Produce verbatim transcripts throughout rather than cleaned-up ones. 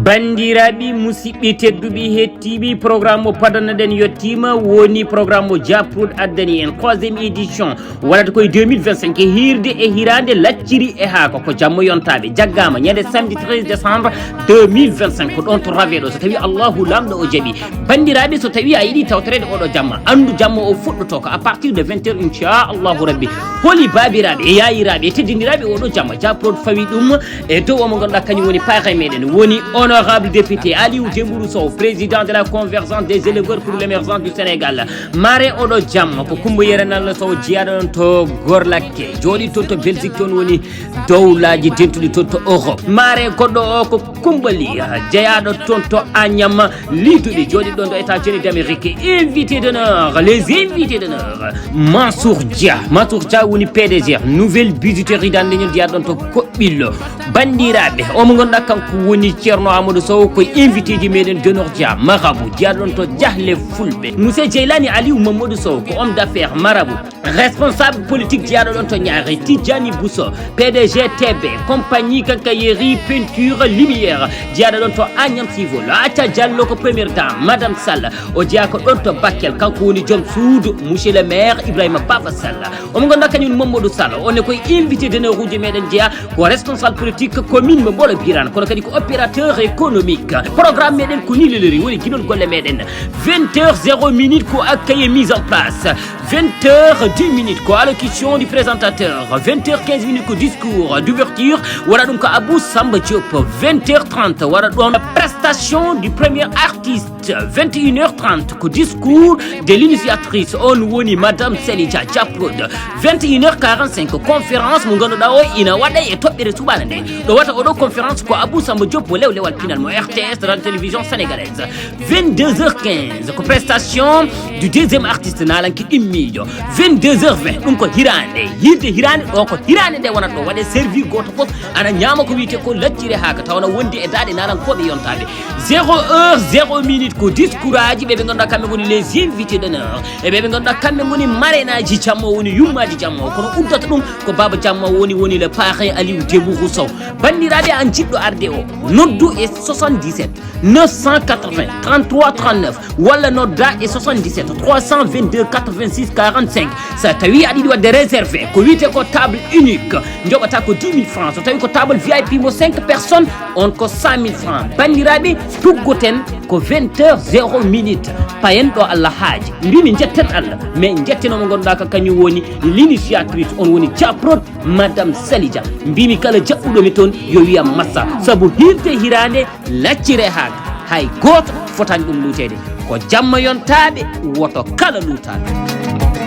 Banndiraaɓe, musidɓe tedduɓe, hettiiɓe, programme mo padannoɗen yettiima, woni programme mo Japrod addani en, troisième édition, waɗata koye deux mille vingt-cinq, e hiirde e hiraande lacciri e haako, ko jamma yontaaɓe, jaggaama ñande samedi treize décembre deux mille vingt-cinq, ko ɗoon to Raveɗo, so tawii Allahu Laamɗo o jaɓii. Banndiraaɓe, so tawii a yiɗi tawtoreede oɗo jamma, anndu jamma o fuɗɗotoo ko à partir de vingt heures, inchallahu rabbi. Holi baabiraaɓe e yaayiraaɓe e teddindiraaɓe oɗo jamma, Japrod fawi ɗum e dow o mo ngannduɗaa kañum woni parrain meɗen, woni honorable député Aliou Dembourou Sow, président de la convergence des éleveurs pour l'émergence du Sénégal. Mare oɗo jamma ko Coumba Yero Nalla Sow, jiyaaɗo ɗon to Gorlakke, jooɗi toon to Belgique, toon woni dowlaaji dentuɗi toon to Europe. Mare goɗɗo o ko Coumba Ly, jeyaaɗo toon to Agnam, Liduɗi, jooɗiiɗo ɗo États-Unis d'Amérique. Invité d'honneur, les invités d'honneur. Mansour Dia. Mansour Dia woni P D G Nouvelle Bijouterie dans Leñol, jeyaaɗo ɗon to Koɓɓillo. Banndiraaɓe, o mo ngannduɗaa kanko woni Ceerno Amadou Sow, ko invité ji meɗen d'honneur Dia, marabout, jeyaaɗo ɗon to Jahle Fulɓe. Monsieur Jeylani Aliou Mamadou Sow, ko homme d'affaires, marabout. Responsable politique jeyaaɗo ɗon to Niari, Tidjani Bousso, P D G T B, compagnie quincaillerie, peinture, lumière, jeyaaɗo ɗon to Agnam Civil. Acha Diallo ko première dame, Madame Sall, o jeyaa ko ɗon to Bakel, kanko woni joom suudu, monsieur le maire Ibrahima Baba Sall. Omo ngannduɗaa kañum Mamadou Sall, on ne koye invité d'honneur uji meɗen jeyaa, ko responsable politique commune mo Mbolo Birane, kono kadi ko opérateur économique. Programme meɗen ko ni lelori, woni ginol golle meɗen. Vingt heures zéro minute ko accueil et mise en place. Vingt heures dix minutes ko allocution du présentateur. Vingt heures quinze minutes ko discours d'ouverture. Waɗa ɗum ko Abou Samba Diop. Vingt heures trente waɗa ɗon prestation du premier artiste. Vingt et une heures trente ko discours de l'initiatrice. On woni Madame Selija Diaprod. Vingt et une heures quarante-cinq ko conférence mo ngannduɗaa o ina waɗa e toɓɓere suɓaana nde. Ɗo waɗata oɗo conférence ko Abou Samba Diop mo Lew Lewal Pinal mo R T S, Radio Télévision Sénégalaise. Vingt-deux heures quinze ko prestation du deuxième artiste naalanke ɗimmiijo. Vingt-deux heures vingt ɗum ko hiraande, yirde hiraande ɗo ko hiraande nde wonata ɗo waɗe servir gooto fof ana ñaama ko wiyetee ko laccire haaka tawana wondi e daaɗe naalankooɓe yontaaɓe. Zéro heure zéro minute ko discours aji ɓe ɓe ngannduɗaa kamɓe ngoni les invités d'honneur e ɓe ɓe ngannduɗaa kamɓe ngoni marraine aji jamma o woni yummaaji jamma o kono uddata ɗum ko baaba jamma o woni woni le parrain Aliou Dembourou Sow. Banndiraaɓe an jiɗɗo arde o noddu e soixante-dix-sept neuf cent quatre-vingts trente-trois trente-neuf walla nodda e soixante-dix-sept trois cent vingt-deux quatre-vingt-six quarante-cinq. So tawi aɗa yiɗi waɗde réservé ko wiyetee ko table unique, njoɓata ko dix mille francs. So tawi ko table V I P mo cinq personnes, on ko cent mille francs. Banndiraaɓe, tuggoten ko vingt heures zéro minute. Payen ɗo Allah haaji. Mbimi njetten Allah, mais njetten o mo ngannduɗaa ko kañum woni l'initiatrice, on woni Japrod, Madame Salija. Mbimi kala jaɓɓuɗo mi toon yo wiyam massa, sabu hirde hiraande laccire haak, hay gooto fotani ɗum luuteede. Ko jamma yontaaɓe, woto kala luutaaɓe.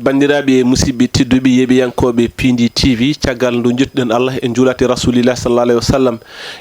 Banndiraaɓe e musidɓe tedduɓe yeeɓiyankooɓe Piindi T V, caggal nde njettuɗen Allah, en njuulaat e Rasulillah sallallahu alayhi wa sallam,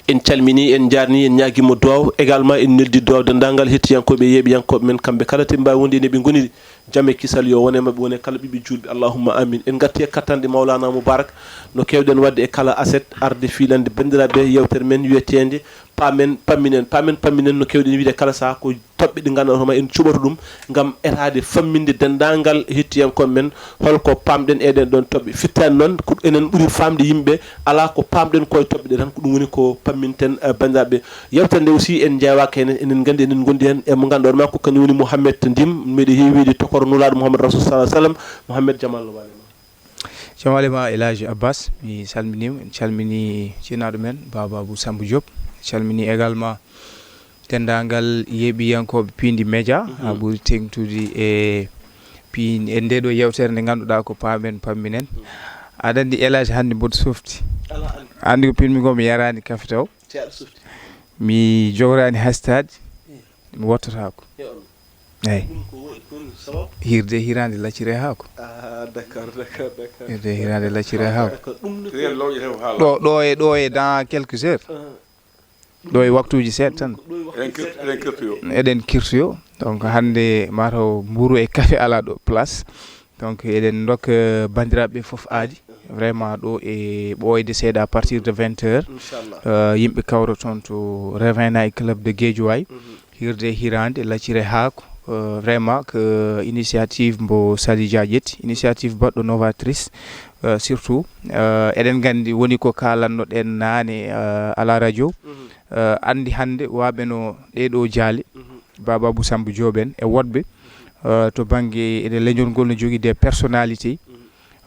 en calminii, en njaarnii, en ñaagii mo duwaaw, également en neldi duwaaw denndaangal hettiyankooɓe yeeɓiyankooɓe men, kamɓe kala te mbaawi wonde ene ɓe ngoniri. Jam e kisal yo won e maɓɓe, won e kala ɓiɓɓe juulɓe. Allahumma amin. En ngarti e kattanɗe Mawlana Moubarak, no keewɗen waɗde e kala aset, arde fiilande banndiraaɓe yeewtere men wiyeteende Paamen, Pamminen. Paamen, Pamminen, no keewɗen wiyde kala sahaa, ko toɓɓe ɗe ngannduɗaa hoore ma en cuɓoto ɗum ngam etaade famminde denndaangal hettiyankooɓe men holko paamɗen e ɗeen ɗoon toɓɓe. Firtaani noon ko enen ɓuri faamde yimɓe, alaa ko paamɗen ko e toɓɓe ɗe tan, ko ɗum woni ko pamminten, eh, banndiraaɓe. Yewtere nde aussi en njeewaaka heen, enen nganndi enen ngondi heen e mo ngannduɗaa hoore maa ko kañum woni Mouhamed Ndim, meɗe heewi wiyde tokoro Nulaaɗo Mouhamed Rasul sallallahu alayhi wa sallam. Mouhamed, jam Allah waali ma. Jam waali ma El Hadj Abbas, mi salminiima, en calminii ciinaaɗo men Baaba Abou Samba Diop, en calminii également denndaangal yeeɓiyankooɓe Piindi Média, mhm, haa ɓuri teeŋtude e Piindi, e ndee ɗoo yewtere nde ngannduɗaa ko Paamen Pamminen. Aɗa anndi El Hadj hannde mboɗo softi. Alaa anndi. Anndi ko pinmi ko mi yaraani kafe taw. Ceerno softi. Mi jogoraani hastaaji, mi wottotaako. Yo Allah. Eey. Ɗum ko wo-, ɗum sababu? Hirde hiraande laccire haako. Ah, d'accord, d'accord, d'accord. Hirde hiraande laccire haako. D'accord, ɗum ne ko ɗo, ɗo e, ɗo e dans quelques heures. Ah. Ɗo e waktuuji seeɗa tan. Ko ɗo e waktuuji seeɗa. Eɗen kir-, eɗen kirtoyo. Eɗen kirtoyo. Donc, hannde mataw mburu e kafe alaa ɗo place. Donc, eɗen ndokka banndiraaɓe ɓe fof aadi. Vraiment, ɗo e ɓooyde seeɗa, à partir de vingt heures, inchallah, euh, yimɓe kawra toon to Revin Night Club de Guédiawaye. Mhm. Hirde hiraande, laccire haako, Euh, vraiment ko initiative mbo Sali Dia ƴetti, initiative baɗɗo novatrice. Euh, surtout, euh, eɗen nganndi woni ko kaalannoɗen naane, euh, ala radio. Euh, anndi hannde waaɓe no ɗee ɗoo jaale, Baba Abou Samb Diop en e woɗɓe, euh, to bannge ene leñol ngol no jogii des personnalités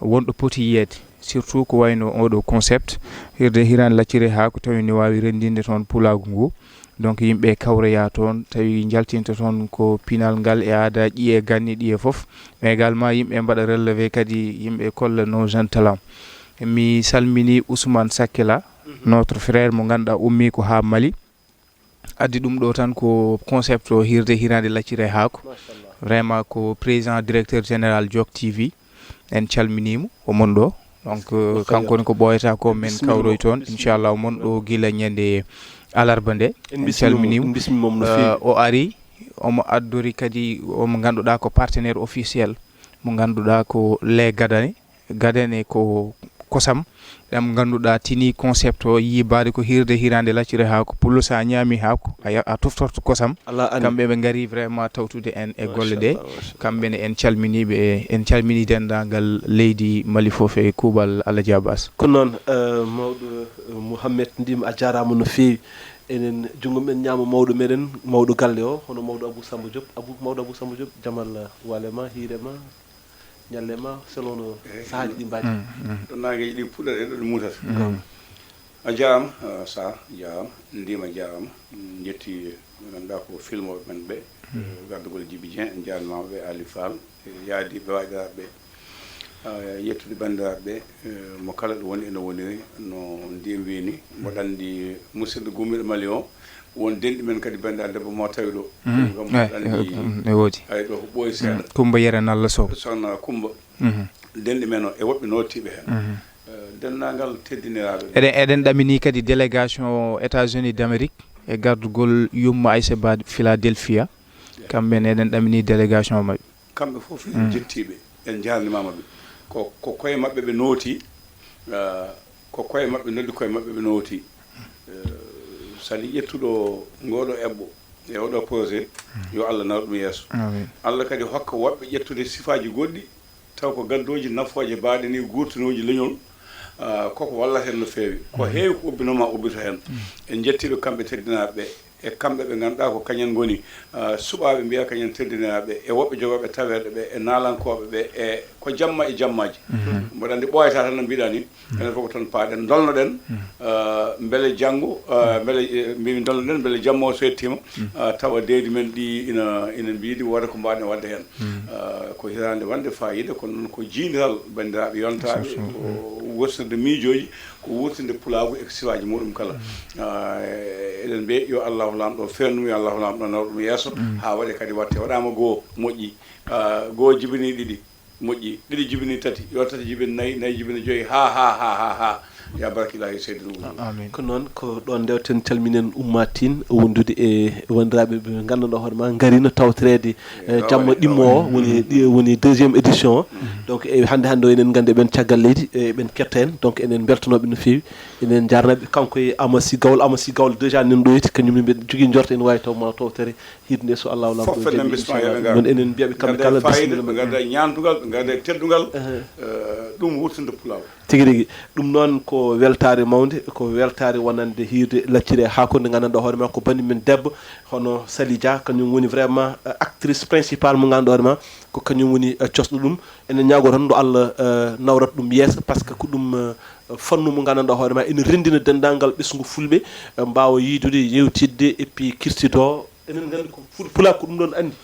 wonɗo poti yiyeede, surtout ko wayno oɗo concept hirde hiraande laccire haa ko tawi ne waawi renndinde toon pulaagu ngu. Donc yimɓe kawroya toon, tawi njaltinta toon ko pinal ngal e aada ƴiye ganni ɗiye fof, mais également yimɓe mbaɗa relevé kadi, yimɓe kolla nos jeunes talents. Mi salmini Ousmane Sakela, notre frère mo ngannduɗaa ummi ko haa Mali. Addi ɗum ɗo tan ko concept o hirde hiraande laccire haako. Vraiment ko président directeur général Jok T V. En calminiimo, o mon ɗo. Donc, euh, kanko woni ko ɓooyata ko men kawroy toon. Inchallah, o mon ɗo gila ñande alarba nde. En calminiimo. Euh, o ari, omo addori kadi, omo ngannduɗaa ko partenaire officiel, mo ngannduɗaa ko les Gadane. Gadane ko kosam, ɗam ngannduɗaa tini concept o, yiibaade ko hirde hiraande laccire haako. Pullo, so a ñaami haako, a ya-, a toftorto kosam. Kamɓe ɓe ngari vraiment tawtude en e golle ɗe. Kamɓe ne en calminiiɓe, e en calmini denndaangal leydi Mali fof e kuuɓal Alhaji Abbas. Ko noon, eh, mawɗo, eh, Mouhamed Ndim, a jaaraama no feewi. Enen junngo men ñaamo mawɗo meɗen, mawɗo galle o, hono mawɗo Abou Samba Diop. Abou, mawɗo Abou Samba Diop, jamal, eh, wale ma, hiire ma, ñalle ma, selon no sahaaji ɗi mbaɗi. Ɗo naangeeji ɗi puɗɗata e ɗo ɗi muutata. A jaaraama, eh, Sah, jaaraama, Ndima jaaraama. Njetti ɓe ngannduɗaa ko filmooɓe men ɓe, gardagol Djiby Dieng, en jaarnimaama ɓe, Ali Fall, e yaadiiɓe waajiɗaaɓe ɓe. Ah, yettude banndiraaɓe ɓe, eh, mo kala ɗo woni ene woniri, no Ndima wiyi ni. Mboɗo anndi musidɗo gummiiɗo Mali o, won denɗi men kadi banndiraaɗo debbo mo tawi ɗo. Ɗum kam mboɗo anndi, e woodi. Ay, ɗo ko ɓooyi seeɗa. Kumba Yere Nalla Sow. Sohna Kumba. Denɗi men o e woɓɓe nootiiɓe heen. Eh, denndaangal teddiniraaɓe ɓe. Eɗen, eɗen ɗamini kadi délégation o États-Unis d'Amérique e gardugol yumma Aïssa Ba Philadelphia. Kamɓe ne eɗen ɗamini délégation maɓɓe. Kamɓe fof en njettiiɓe, en njaarnimaama ɓe. Ko, ko koye maɓɓe ɓe nooti, ah, ko koye maɓɓe noddi koye maɓɓe ɓe nooti. Eh, Sali ƴettuɗo ngooɗo eɓɓo e oɗo projet, yo Allah nawru ɗum yeeso. Amin. Allah kadi hokka woɓɓe ƴettude sifaaji goɗɗi, taw ko gaddooji nafooje baaɗe ni, guurtinooji leñol, ah, koko wallata en no feewi. Ko heewi ko ubbinoma ubbito heen. En njettiiɓe kamɓe teddinaaɓe ɓe, e kamɓe ɓe ngannduɗaa ko kañen ngoni, ah, suɓaaɓe mbiya kañen teddiniraaɓe, e woɓɓe jogooɓe taweeɗe ɓe, e naalankooɓe ɓe, e ko jamma e jammaaji. Mboɗo anndi ɓooyata tan no mbiɗa ni, enen fof ko toon paaɗen, dolnoɗen, ah, mbele janngo, ah, mbele, eh, mbi-, dolnoɗen mbele jamma o so yettiima, ah, tawa deedi men ɗi ina, ina mbiidi wooda ko mbaawɗen waɗde heen. Ah, ko hitaande wonde faayiida, kono noon ko jiidiral banndiraaɓe yontaaɓe, ko wuurtinde miijooji, ko wuurtinde pulaagu e ko sifaaji muɗum kala. Ah, eɗen mbiya yo Allahu Laamɗo feewnu ɗum, yo Allahu Laamɗo nawru ɗum yeeso, haa waɗe kadi waɗte. Waɗaama goo, moƴƴi. Ah, goo jibini, ɗiɗi, moƴƴi. Ɗiɗi jibini, tati. Yo tati jibin, nayi, nayi jibin, joyi, ha, ha, ha, ha, ha. Ya barki Ilaahi Seydina Muhammad. Amin. Ko noon, ko ɗoon ndewten, calminen Umma Tine, wondude e wondiraaɓe ɓe ngannduɗaa hoore ma, ngarino tawtoreede, eh, jamma ɗimmo o, woni, ɗi-, woni deuxième édition o. Donc, e hannde, hannde o, enen nganndi ɓen caggal leydi, e ɓen ketta en. Donc, enen mbeltanooɓe no feewi. Enen njaarnaɓe, kanko e Amasi Gawlo, Amasi Gawlo déjà nen ɗoyti, kañum ne mbiɗa jogii njorto ene waawi taw ma tawtere. Hiɗnde so Allahu Laamɗo jaɓi, inchallah. Noon enen mbiyaɓe kamɓe kala bisimilla, ɓe ngadda ñaandugal, ɓe ngadda teddungal, eh, ɗum wurtinde pulaagu. Tigi rigi. Ɗum noon ko weltaare mawnde, ko weltaare wonande hiirde laccire haako nde nganndanɗaa hoore ma ko banndi men debbo, hono Sali Dia, kañum woni vraiment, eh, actrice principale mo nganndanɗaa hoore ma ko kañum woni, eh, cosɗo ɗum. Enen ñaagoo tan ndu Allah, eh, nawrata ɗum yeeso, par ce que ko ɗum, eh, fannu mo nganndanɗaa hoore ma ene renndina denndaangal ɓesngu fulɓe, eh, mbaawa yiidude, yeewtidde, et puis kirsidoo. Enen nganndi ko Ful-, Pulaar ko ɗum ɗoon anndi.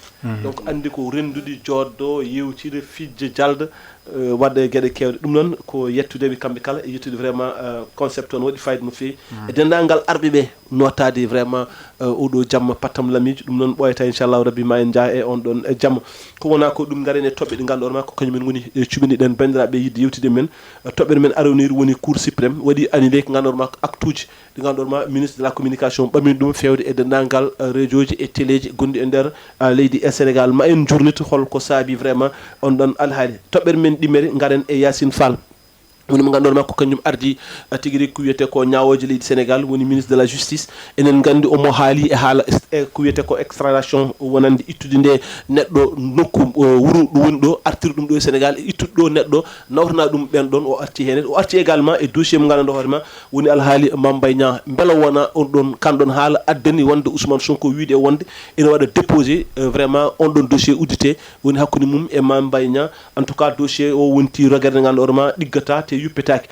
Donc, anndi ko renndude, jooɗdoo, yeewtida, fijja, jalda, eh, waɗa e geɗe keewɗe. Ɗum noon ko yettude ɓe kamɓe kala, e yettude vraiment, eh, concept o no waɗi fayida no feewi. E denndaangal arɓe ɓe nootaade vraiment, eh, oɗo jamma pattam lamiijo. Ɗum noon ɓooyata, inchallahu rabbi, ma en njah e on ɗoon, eh, jamma. Ko wonaa ko ɗum, ngaren e toɓɓe ɗe ngannduɗaa ma ko kañum en ngoni, eh, cuɓini ɗen banndiraaɓe yiɗde yewtide men. Eh, toɓɓere men aroniri woni Cour suprême, waɗi annulé ko ngannduɗaa ma ko acte uji ɗi ngannduɗaa ma, ministre de la communication ɓamini ɗum feewde e denndaangal, eh, radioji e téléji gonɗi e nder, eh, leydi e Sénégal. Ma en njurnit hol ko saabi vraiment on ɗon alhaali. Toɓɓere men ɗimmere, ngaren e Yacine Fall. Woni mo ngannduɗaa ma ko kañum ardi, eh, tigi rigi ko wiyetee ko ñaawooje leydi Sénégal, woni ministre de la justice. Enen nganndi omo haali e haala est-, e ko wiyetee ko extradition, wonande ittude nde neɗɗo nokku, eh, wuro ɗo woni ɗo, artiri ɗum ɗo e Sénégal, e ittude ɗo neɗɗo, nawtana ɗum ɓeen ɗoon, o arti heen. O arti également e dossier mo ngannduɗaa hoore ma, woni alhaali Mame Mbaye Niang. Mbela wona on ɗoon, kan ɗoon haala addani wonde Ousmane Sonko wiide e wonde ina waɗa déposé, eh, vraiment on ɗoon dossier udditee, woni hakkunde mum e Mame Mbaye Niang. En tout cas, dossier o wonti rogere nde ngannduɗaa hoore ma ɗiggata te yuppetaake.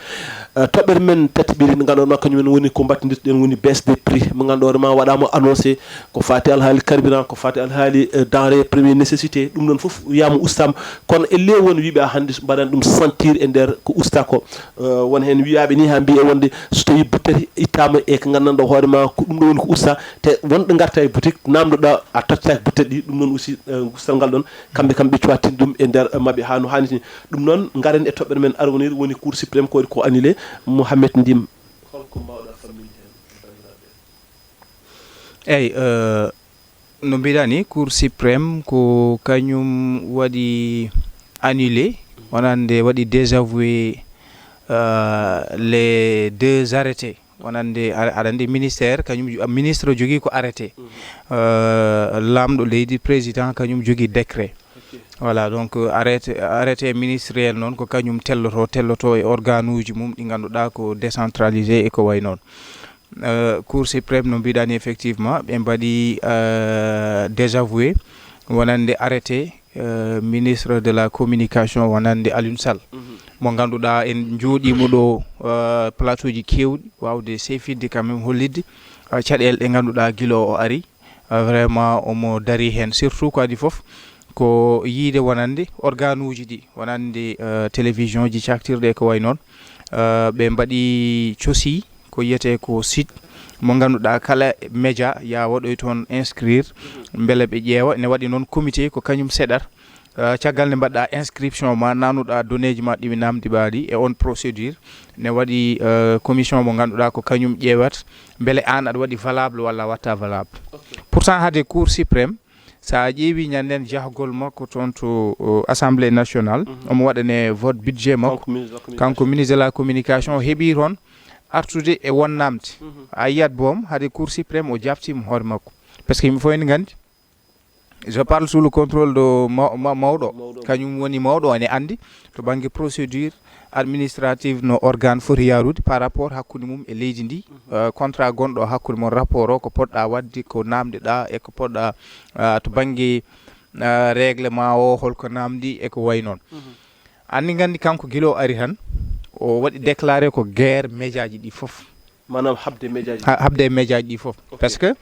Eh, toɓɓere men tati ɓiri nde ngannduɗaa hoore ma kañum en woni ko mbattindirten woni baisse des prix mo ngannduɗaa hoore ma waɗaama annoncé ko fati alhaali carburant, ko fati alhaali, eh, denrée première nécessité. Ɗum ɗoon fof wiyama ustama. Kono elle won wiɓe a hannde mbaɗan ɗum sentir e nder ko usta ko. Eh, won heen wiyaaɓe ni haa mbiye wonde so tawi buttati ittama e ko nganndanɗaa hoore ma ko ɗum ɗo woni ko usta. Te wonɓe ngarta e boutique namdoɗa a tottata buttati ɗi. Ɗum noon aussi, eh, gustal ngal ɗoon kamɓe kam ɓe cuwa tinde ɗum e nder, eh, maɓɓe haa no haaniti ni. Ɗum noon, ngaren e toɓɓere men arwonire, woni Cour suprême ko waɗi ko annulé. Mohamed Ndim, holko mbaawɗa famminde heen banndiraaɓe? Eyyi, eh, no mbiɗa ni, Cour suprême ko kañum waɗi annulé, wonande waɗi désavoué, eh, les deux arrêtés. Wonande, aɗa, aɗa anndi ministère, kañum jo-, ministre o jogii ko arrêté. Mhm. Euh, laamɗo leydi, président, kañum jogii décret. Ok. Voilà, donc, euh, arrêté, arrêté ministériel noon ko kañum telloto, telloto e organe uji mum ɗi ngannduɗaa ko décentralisé e ko wayi noon. Euh, Cour suprême, no mbiɗa ni, effectivement, ɓe mbaɗi, euh, désavoué wonande arrêté, euh, ministre de la communication wonande Aliou Sall. Mhm. Mo ngannduɗaa en njooɗiima ɗo, euh, plateau ji keewɗi, waawde seyfinde quand même, hollitde, euh, caɗeele ɗe ngannduɗaa gila o ari, euh, vraiment omo darii heen. Surtout ko adii fof ko yiyde wonande organe uji ɗi, wonande, euh, télévision ji caktirɗe e ko wayi noon. Euh, ɓe mbaɗi cosi ko yiyetee ko site mo ngannduɗaa kala média ya waɗoy toon inscrire, mbele ɓe ƴeewa. Ene waɗi noon comité ko kañum seɗat. Euh, caggal nde mbaɗɗaa inscription ma, nanuɗaa données ji ma ɗi ɓe namdi ɓaɗi e on procédure, ne waɗi, euh, commission mo ngannduɗaa ko kañum ƴeewat mbele aan aɗa waɗi valable walla a watta valable. Ok. Pourtant, hade Cour suprême, so a ƴeewi ñanden jahgol makko toon to, euh, Assemblée nationale, mhm, omo waɗane vote budget makko. Kanko ministre de la communication. Kanko ministre de la communication, o heɓi toon artude e won namde. Mhm. A yiyat boom, hade Cour suprême o jaɓtiima hoore makko. Parce que yimɓe fof ene nganndi, je parle sous le contrôle de ma-, ma-, mawɗo. Mawɗo. Kañum woni mawɗo, ene anndi to bannge procédure administrative no organe foti yaarude par rapport hakkunde mum e leydi ndi. Mhm. Euh, contrat gonɗo hakkunde mon, rapport o, ko poɗɗa waɗde, ko namdeɗa e ko poɗɗa, euh, to bannge, euh, règlement o, holko namdi e ko wayi noon. Mhm. Anndi nganndi kanko gila o ari tan, o waɗi déclaré ko guerre média ji ɗi fof. Maanaam haɓde média ji. Ha-, haɓde e média ji ɗi fof. Ok. Parce que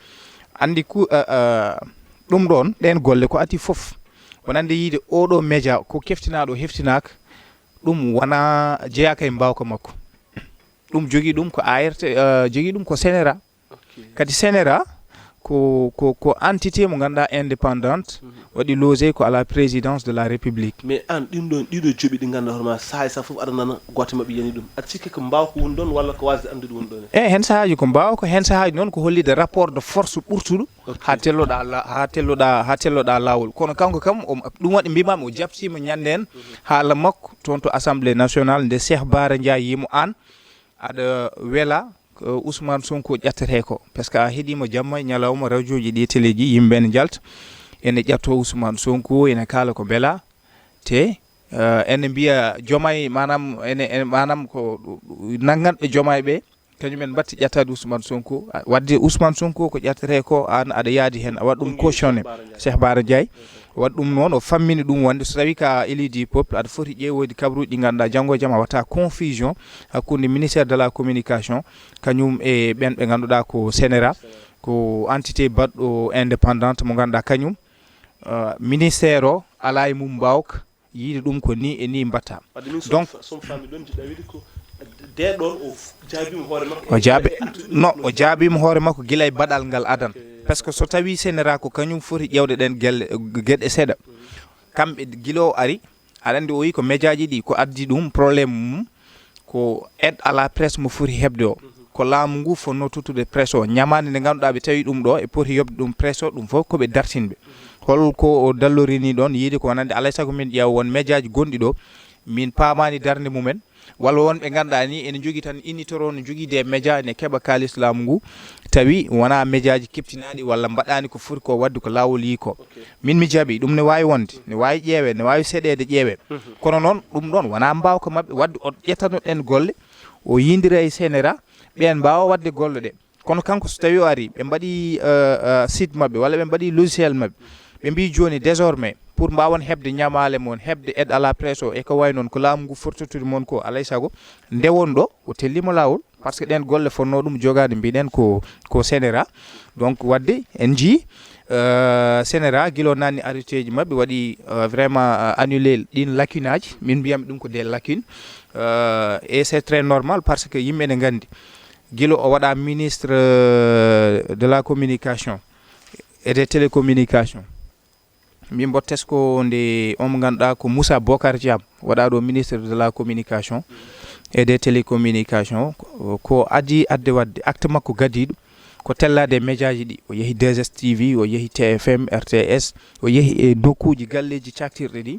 anndi ku, euh, euh, ɗum ɗoon, ɗeen golle ko adii fof. Wonande yiyde oɗo média ko keftinaaɗo, heftinaaka, ɗum wona jeyaaka e mbaawka makko. Ɗum jogii ɗum ko A R T, euh, jogii ɗum ko CNRA. Ok. Kadi CNRA ko, ko, ko entité mo ngannduɗaa indépendante, mhm, waɗi logé ko à la présidence de la République. Mais aan, ɗin ɗoon, ɗiɗo joɓi ɗi ngannduɗaa hoore ma, sahaa e sahaa fof aɗa nana gooto e maɓɓe yani ɗum. Aɗa sikki ko mbaawka woni ɗoon walla ko waasde anndude woni ɗoon? E heen sahaaji ko mbaawka, heen sahaaji noon ko hollitde rapport de force ɓurtuɗo. Ok. Haa telloɗaa la-, haa telloɗaa, haa telloɗaa laawol. Kono kanko kam, o, ɗum waɗi mbiimaami o jaɓtiima ñande heen, mhm, haala makko toon to Assemblée nationale, nde Cheikh Bara Ndiaye yimo aan aɗa wela ko Ousmane Sonko ƴattetee ko, parce que a heɗiima jamma e ñalawma, rajooji ɗi, teleeji, yimɓe ene njalta, ene ƴatto Ousmane Sonko, ene kaala ko mbela, te, eh, ene mbiya Diomaye, maanaam, ene, ene, maanaam ko nannganɓe Diomaye ɓe, kañum en mbatti ƴattaade Ousmane Sonko. A, waɗde Ousmane Sonko ko ƴattetee ko, aan aɗa yaadi heen, a waɗa ɗum cautionné. Cheikh Bara Ndiaye. Waɗi ɗum noon, o fammini ɗum wonde so tawii ko a élu du peuple, aɗa foti ƴeewoyde kabaruuji ɗi ngannduɗaa janngo e jam a watta confusion hakkunde ministère de la communication, kañum e ɓeen ɓe ngannduɗaa ko CNRA, ko entité baɗɗo indépendante mo ngannduɗaa kañum, euh, ministère o alaa e mum mbaawka yiyde ɗum ko ni e ni mbatta. Wadde min, donc, somi fa-, somi faami ɗoon, jiɗɗa wiide ko dee ɗoon o f-, jaabiima hoore makko o e jaabi-, e artude no, ɗum o jaabiima hoore makko gila e baɗal ngal adan. Ok. Parce que so tawii CNRA ko kañum foti ƴeewde ɗeen gelle, geɗe seeɗa, kamɓe gila o ari, aɗa anndi o wiyi ko médiaji ɗi ko addi ɗum problème mum, ko aide à la presse mo foti heɓde o. Mhm. Ko laamu ngu fotnoo tottude presse o. Ñamaande nde ngannduɗaa ɓe tawi ɗum ɗo e poti yoɓde ɗum presse o, ɗum fof ko ɓe dartinɓe. Holko o dallorini ɗoon yiyde ko wonande alaa e sago min ƴeewa won médiaji gonɗi ɗo, min paamaani darnde mumen, Walla won ɓe ngannduɗaa ni ene njogii tan initoro, ne njogii des médias, ne keɓa kaalis laamu ngu, tawi wonaa médiaji keɓtinaaɗi walla mbaɗaani ko foti ko waɗde ko laawol yii ko. Min mi jaɓi ɗum, ne waawi wonde, ne waawi ƴeewee, ne waawi seɗeede ƴeewee. Kono noon ɗum ɗoon wonaa mbaawka maɓɓe waɗde o ƴettano ɗeen golle, o yiyndira e C N R A, ɓeen mbaawa waɗde golle ɗe. Kono kanko so tawi o ari, ɓe mbaɗi, euh, euh, site maɓɓe walla ɓe mbaɗi logiciel maɓɓe, ɓe mbi jooni désormais pour mbaawen heɓde ñamaale mon, heɓde aide à la presse o e ko wayi noon, ko laamu ngu fortotude mon ko, alay sago nde won ɗo o tellima laawol, parce que ɗeen golle fonnoo ɗum jogaade mbiɗen ko, ko C N R A. Donc waɗde en njii, euh, C N R A gila o naatni arrêté ji maɓɓe waɗi, euh, vraiment, euh, annulé ɗin lacune aji, min mbiyami ɗum ko des lacunes. Euh, et c'est très normal parce que yimɓe ne nganndi gila o waɗa ministre, euh, de la communication et des télécommunications. Min mbo tesko nde on mo ngannduɗaa ko Moussa Bocar Thiam waɗa ɗo ministre de la communication et des télécommunications. Ko, ko adii adde waɗde acte makko gadiiɗo ko tellaade e médiaji ɗi. O yehi deux S T V, o yehi T F M, R T S, o yehi e nokkuuji galleeji caktirɗi ɗi.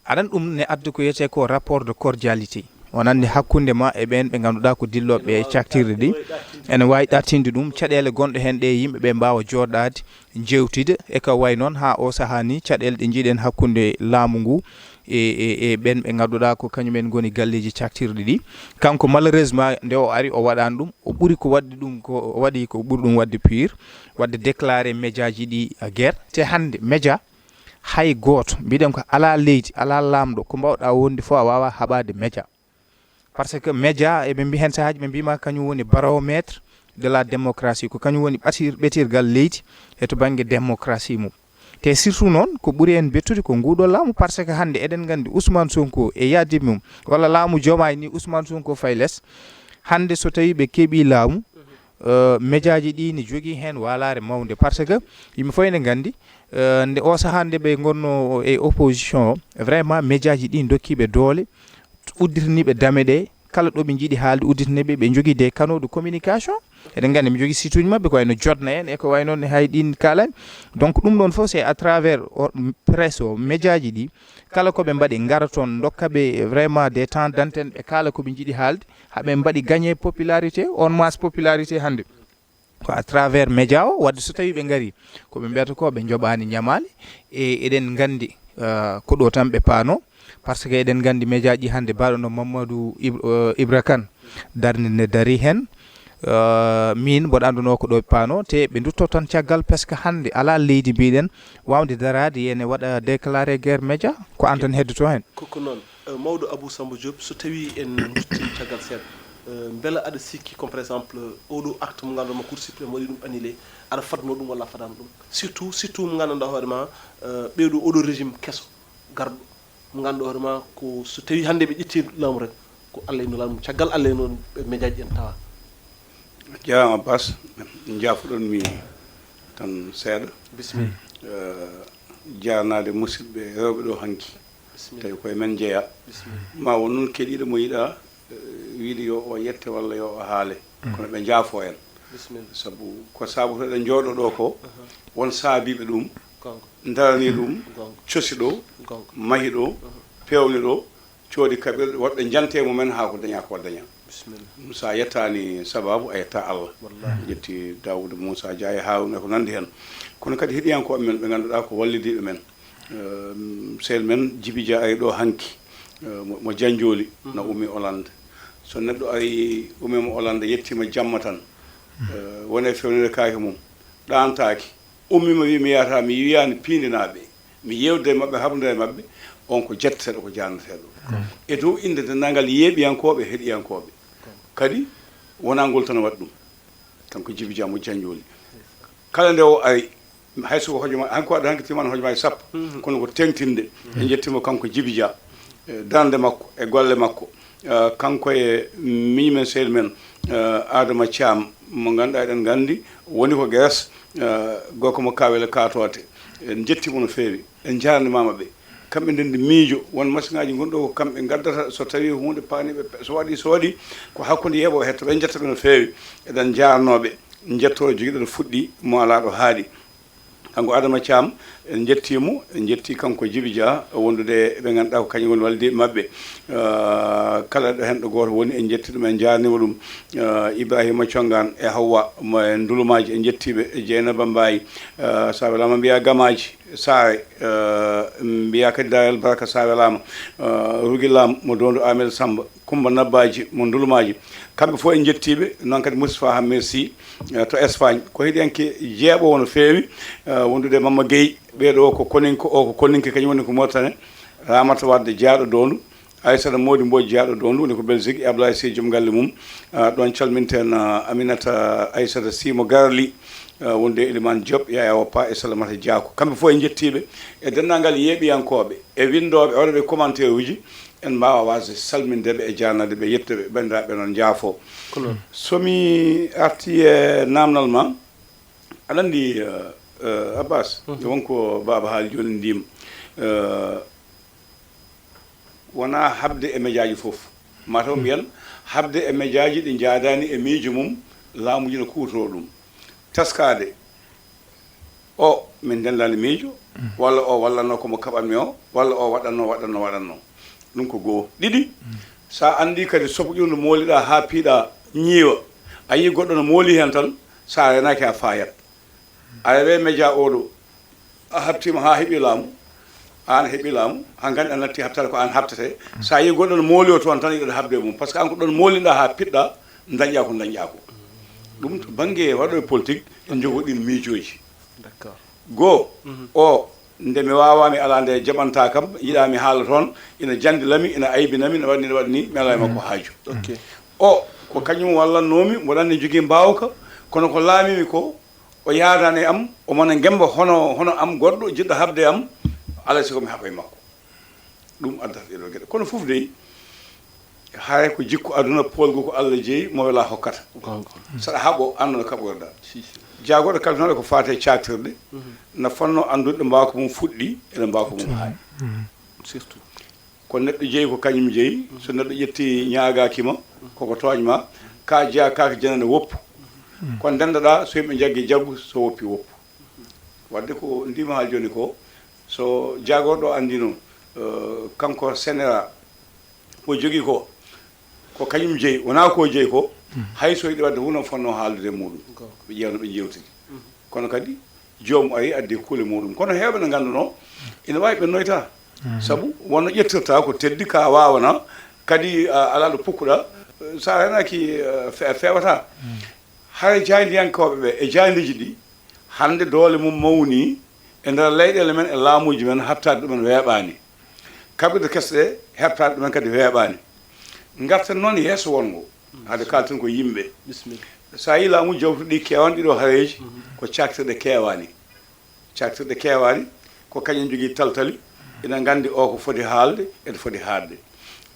Aɗa anndi ɗum ne adda ko wiyetee ko rapport de cordialité. On anndi hakkunde ma e ɓeen ɓe ngannduɗaa ko dillooɓe e caktirɗi ɗi. Ene waawi ɗattinde ɗum caɗeele gonɗe heen ɗe, yimɓe ɓe mbaawa jooɗaade, njeewtida e ka wayi noon haa o sahaa ni caɗeele ɗe njiiɗen hakkunde laamu ngu e, e, e ɓeen ɓe ngannduɗaa ko kañumen ngoni galleeji caktirɗi ɗi. Kanko malheureusement nde o ari o waɗaani ɗum, o ɓuri ko waɗde ɗum ko, o waɗi ko ɓuri ɗum waɗde pire, waɗde déclaré médiaji ɗi guerre. Te hannde média hay gooto, mbiɗen ko alaa leydi, alaa laamɗo, ko mbaawɗaa wonde fof a waawaa haɓaade média. Parce que média, eɓe mbi heen sahaaji, ɓe mbima kañum woni baromètre de la démocratie, ko kañum woni ɓatir-, ɓetirgal leydi e to bannge démocratie mum. Te surtout noon, ko ɓuri en bettude ko nguuɗo laamu, parce que hannde eɗen nganndi Ousmane Sonko e yaadiiɓe mum, walla laamu Diomaye ni Ousmane Sonko fayi les. Hannde so tawii ɓe keɓii laamu, euh, médiaji ɗi ne jogii heen waalaare mawnde, parce que yimɓe fof ene nganndi, euh, nde o sahaa nde ɓe ngonno e opposition o, vraiment médiaji ɗi ndokkiiɓe doole, udditinii ɓe dame ɗe, kala ɗo ɓe njiɗi haalde udditinii ɓe, ɓe njogii des canaux de communication. Eɗen nganndi mi jogii site uji maɓɓe ko wayno Jotna en e ko wayno ne hay ɗin kaalani. Donc ɗum ɗon fof c'est à travers o, presse o, médiaji ɗi, kala ko ɓe mbaɗi ngara toon, ndokka ɓe vraiment des temps d'antenne, ɓe kaala ko ɓe njiɗi haalde, haa ɓe mbaɗi gagné popularité, on masse popularité hannde. Ko à travers média o, waɗde so tawii ɓe ngarii, ko ɓe mbiyata ko ɓe njoɓaani ñamaale, e eɗen nganndi, euh, ko ɗo tan ɓe paano, parce que eɗen nganndi média ji hannde mbaɗo no Mamadou Ib-, euh, Ibra Kane, darnde nde darii heen, euh, min mboɗo annduno ko ɗo ɓe paano, te ɓe ndutto tan caggal, parce que hannde alaa leydi mbiɗen waawde daraade, ene waɗa déclaré guerre média, ko an tan heddoto heen. Ko, ko noon. Eh, mawɗo Abou Samba Diop, so tawii en njutti caggal seeɗa, eh, mbela aɗa sikki, comme par exemple, oɗo acte mo ngannduɗaa ma Cour suprême waɗi ɗum annulé, aɗa fadno ɗum walla a fadaano ɗum? Surtout, surtout mo ngannduɗaa hoore ma, eh, ɓeeɗo oɗo régime keso garɗo, mo ngannduɗaa hoore ma ko so tawii hannde ɓe ƴetti laamu rek, ko Allah e Nulaaɗo mum, caggal Allah e Nulaaɗo mum, ɓe médiaji en tawa. Jaaraama Abbas, njaafoɗon mi tan seeɗa. Bisimilla. Eh, jaarnaade musidɓe rewɓe ɗo hanki. Bisimilla. Tawi koye men jeyaa. Bisimilla. Ma won noon keɗiiɗo mo yiɗa, eh, wiide yo o yette walla yo o haale. Mm. Kono ɓe njaafo en. Bisimilla. Sabu ko saaboto eɗen njooɗo ɗo ko, aha, won saabiiɓe ɗum, goonga, ndarani ɗum, goonga, cosi ɗo, goonga, mahi ɗo, aha, peewni ɗo, coodi kaɓirɗe, woɗɓe njante mumen haa ko dañaa ko dañaa. Bisimilla. Ɗum so a yettaani sabaabu, a yetta Allah. Wallahi. Ƴetti Daawuda, Muusa Jaa e Haaruna e ko nanndi heen. Kono kadi heɗiyankooɓe men ɓe ngannduɗaa ko wallidiiɓe men. Ehm, sehil men Jibi Jaa ari ɗo hanki, eh, mo, mo Janjooli, na, mhm, ummi Olande. So neɗɗo ari ummiima Olande, yettiima jamma tan, eh, woni e fewnirde kaake mum, ɗaantaaki. Ummiima wi mi yahata, mi yiyaani piindinaaɓe, mi yeewde e maɓɓe, haɓde e maɓɓe, on ko jetteteeɗo, ko jaarneteeɗo. Mm. E dow innde denndaangal yeeɓiyankooɓe, heɗiyankooɓe. Kadi wonaa ngol tan waɗi ɗum. Kanko Jibi Jaa mo Janjooli. Kala nde o ari, hay so ko hojoma, han ko waɗa hanki timan hojomaaji sappo, mhm, kono ko teŋtinde. Mhm. En njettiima kanko Jibi Jaa, e darnde makko, e golle makko. Eh, kanko e miñi men, sehil men, eh, Adama Caam, mo ngannduɗaa eɗen nganndi, woni ko Geres, eh, gorko mo Kawel Kaatoote. En njettiima no feewi, en njaarnimaama ɓe. Kamɓe ndenndi miijo, won masiŋaaji ngonɗo ko kamɓe ngaddata, so tawii huunde paani ɓe, so waɗi, so waɗi, ko hakkunde yeeɓo hetto ɓe, njetta ɓe no feewi. Eɗen njaarnoo ɓe, njettoo jogiɗo no fuɗɗi, mo alaa ɗo haaɗi. Kanko Adama Thiam, en njettii mo, en njettii kanko Jibi Dia, wondude e ɓe ngannduɗaa ko kañum woni wallidiiɓe maɓɓe. Ah, kala ɗo heen ɗo gooto woni, en njettii ɗum, en njaarniima ɗum. Ah, Ibrahima Congaan e Hawwa mo e Ndulumaaji, en njettii ɓe, e Jeynaba Mbaye, ah, so a welaama mbiyaa Gamaaji, Saare, ah, mbiyaa kadi Daral Baraka so a welaama, ah, Rugi Lam mo Doondu Amed Samba, Kumba Nabbaaji mo Ndulumaaji. Kamɓe fof en njettii ɓe, noon kadi Moustapha Hammet Sy, eh, to Espagne. Ko heɗiyanke jeeɓoowo no feewi, eh, wondude e Mamma Gueye. Ɓee ɗoo ko Koninko, o ko Koninke, kañum woni ko Mauritanie. Ramata Wade jeyaaɗo Doondu, Aissata Mody Mbodj jeyaaɗo Doondu, woni ko Belgique, e Ablaye Sy joom galle mum. Eh, ɗoon calminten, eh, Aminata Aissata Sy mo Garli, eh, wondude e Elimane Diop, Yaya Woppa e Salamata Diakou. Kamɓe fof en njettii ɓe, e denndaangal yeeɓiyankooɓe, e winndooɓe, e waɗooɓe commentaire uji, en mbaawa waasde salminde ɓe e jaarnade ɓe, yettude ɓe, banndiraaɓe noon njaafo. Ko noon. So mi artii e naamnal ma, aɗa anndi, eh, eh, Abbas, mhm, won ko baaba haali jooni ndiim, eh, wonaa haɓde e mejaaji fof. Mataw mbiyan haɓde e mejaaji ɗi njaadaani e miijo mum, laamuuji no kuwtoro ɗum. Taskaade, o min ndenndaani miijo, walla o wallatnoo ko mo kaɓatmi o, walla o waɗatnoo, waɗatnoo, waɗatnoo. Ɗum ko goo. Ɗiɗi, so a anndii kadi soɓo ƴuwndo mooliɗaa haa piiɗaa ñiiwa, a yii goɗɗo no mooli heen tan, so a reenaaki a faayat. Aɗa wee mejaa oɗo, a haɓtiima haa heɓi laamu, aan heɓi laamu, hankadi a natti haɓtaade ko aan haɓtetee. So a yii goɗɗo no mooli o toon tan, yiɗaɗa haɓde e mum. Par ce que aan ko ɗoon mooliɗaa haa piɗɗaa, dañƴaa ko dañƴaa ko. Ɗum to bannge waɗooɓe politique, en njogoo ɗiin miijooji. D'accord. Goo, mhm, o, nde mi waawaa, mi alaa nde jaɓantaa kam, yiɗaa mi haala toon, ina janndila mi, ina aybina mi, ina waɗi ni, ina waɗi ni, mi alaa e makko haaju. Ok. O, ko kañum wallatnoo mi, mboɗo anndi jogii mbaawka, kono ko laamii mi ko, o yaadaani e am, omo na ngemmba hono, hono am goɗɗo, jiɗɗo haɓde e am, alaa e sago mi haɓa e makko. Ɗum addata ɗee ɗoo geɗe. Kono fof dey, haray ko jikku aduna, poolgu ko Allah jeyi, mo welaa hokkata. Goonga. Saɗa haɓoo, annda no kaɓorɗaa. Si, si. Jaagorɗe kalfinooɗe ko faati e caaktirɗe, mhm, na fotnoo anndude ɗo mbaawka mum fuɗɗii e ɗo mbaawka mum haaɗi. Mhm. Surtout. Ko neɗɗo jeyi, ko kañum jeyi. So neɗɗo ƴettii, ñaagaaki ma, koko tooñ ma, ka jeyaa, ka ko janane woppu. Ko ndenndoɗaa, so yimɓe njaggi jaggu, so woppi woppu. Waɗde ko ndiima haa jooni ko, so jaagorɗo anndino, eh, kanko senera, ko jogii ko, ko kañum jeyi, wonaa ko jeyi ko, hay so yiɗi waɗde huunde, fotnoo haaldude e muuɗum. Ɓe ƴeewna, ɓe njeewtidi. Kono kadi, joomum ari, addi kuule muuɗum. Kono heewɓe ne nganndunoo, ina waawi ɓennoyta. Sabu wonno ƴettirta ko teddi, ka waawana, kadi, a, alaa ɗo pukkuɗa, so a reenaaki, a, fe-, a feewata. Hara jaayndiyankooɓe ɓe e jaayndiiji ɗi, hannde doole mum mawni e nder leyɗeele men e laamuuji men, haɓtaade ɗumen weeɓaani. Kaɓirɗe kese ɗe, heɓtaade ɗumen kadi weeɓaani. Ngarten noon yeeso wonngo, hade kaalten ko yimɓe. Bisimilla. So a yii laamu jawtuɗi keewaani ɗiɗo hareeji, ko caaktirɗe keewaani. Caaktirɗe keewaani, ko kañum jogii taltali, ina nganndi o ko foti haalde, ene foti haaɗde.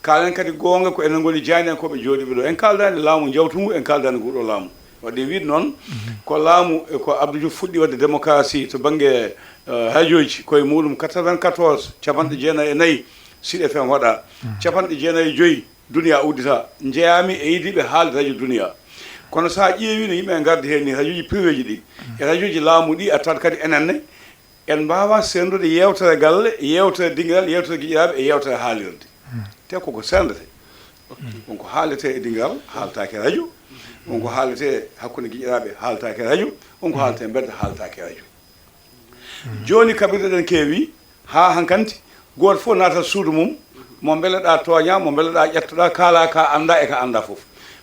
Kaalen kadi goonga, ko enen ngoni jaayndiyankooɓe jooɗiiɓe ɗo. En kaaldaani laamu njawtungu, en kaaldaani nguɗo laamu. Waɗde wiide noon, ko laamu, e ko Abdou Diouf fuɗɗi waɗde démocratie to bannge, eh, rajooji, ko e muuɗum quatre-vingt-quatorze, capanɗe jeenayi e nayi, Sud F M waɗa, capanɗe jeenayi e joyi, Duniya uddita, njeyaami e yidiiɓe haalde radio Duniya. Kono so a ƴeewii no yimɓe ngardi heen ni, rajooji privéeji ɗi, e rajooji laamu ɗi, a tawat kadi enen ne, en mbaawaa seerndude yeewtere galle, yeewtere dingiral, yeewtere giƴiraaɓe e yeewtere haalirde. Te koko seerndatee. Won ko haaletee e dingiral, haaltaake radio. Won ko haaletee hakkunde giƴiraaɓe, haaltaake radio. Won ko haaletee mbedda, haaltaake radio. Jooni kaɓirɗe ɗen keewi, haa hankanti, gooto fof naata suudu mum, mo mbeleɗaa tooñaa, mo mbeleɗaa ƴettoɗaa, kaalaa ka anndaa e ka anndaa fof.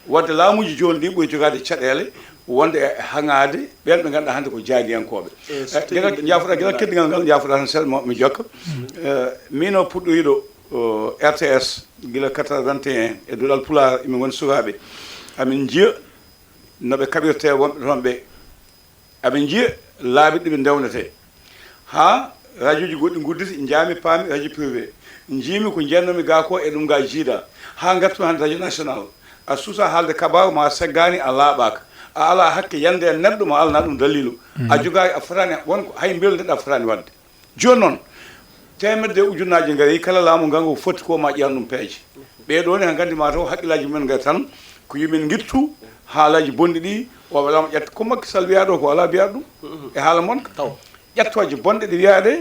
Waɗde laamuuji jooni ɗi ɓuri jogaade caɗeele wonde e haŋaade ɓeen ɓe ngannduɗaa hannde ko jaayndiyankooɓe. Eh, so Eh, tawii gila, mbiɗa njaafoɗaa, gila heɗingal ngal, njaafoɗaa tan seeɗa, mo, mi jokka. Eh, miin o puɗɗoriiɗo, o, R T S, gila quatre-vingt-un, e Duɗal Pulaar, emin ngoni sukaaɓe. Amin njiya no ɓe kaɓirtee wonɓe toon ɓe. Aɓe njiya laabi ɗi ɓe ndewnetee. Haa rajooji goɗɗi ngudditi, njaami paami radio privé. Njiimi ko njiyannoomi gaa ko e ɗum gaa jiida. Haa ngartumi hannde radio national. A suusaa haalde kabaaru ma a seggaani, a laaɓaaka. A alaa hakke yande e neɗɗo mo a alanaa ɗum daliilu. A jogaaki, a fotaani, won ko hay mbelndeɗaa fotaani waɗde. Jooni noon, teemedde ujunnaaji ngarii, kala laamu ngangu foti ko ma ƴeewan ɗum peeje. Ɓee ɗoo ne, haa nganndi ma taw hakkillaaji mumen ngarii tan, ko yo min ngittu haalaaji bonɗi ɗi, o welaa mo ƴetta. Ko Macky Sall wiyaa ɗoo ko alaa biyaa ɗum e haala mon ka. Taw. Ƴettooje bonɗe ɗe wiyaa ɗe,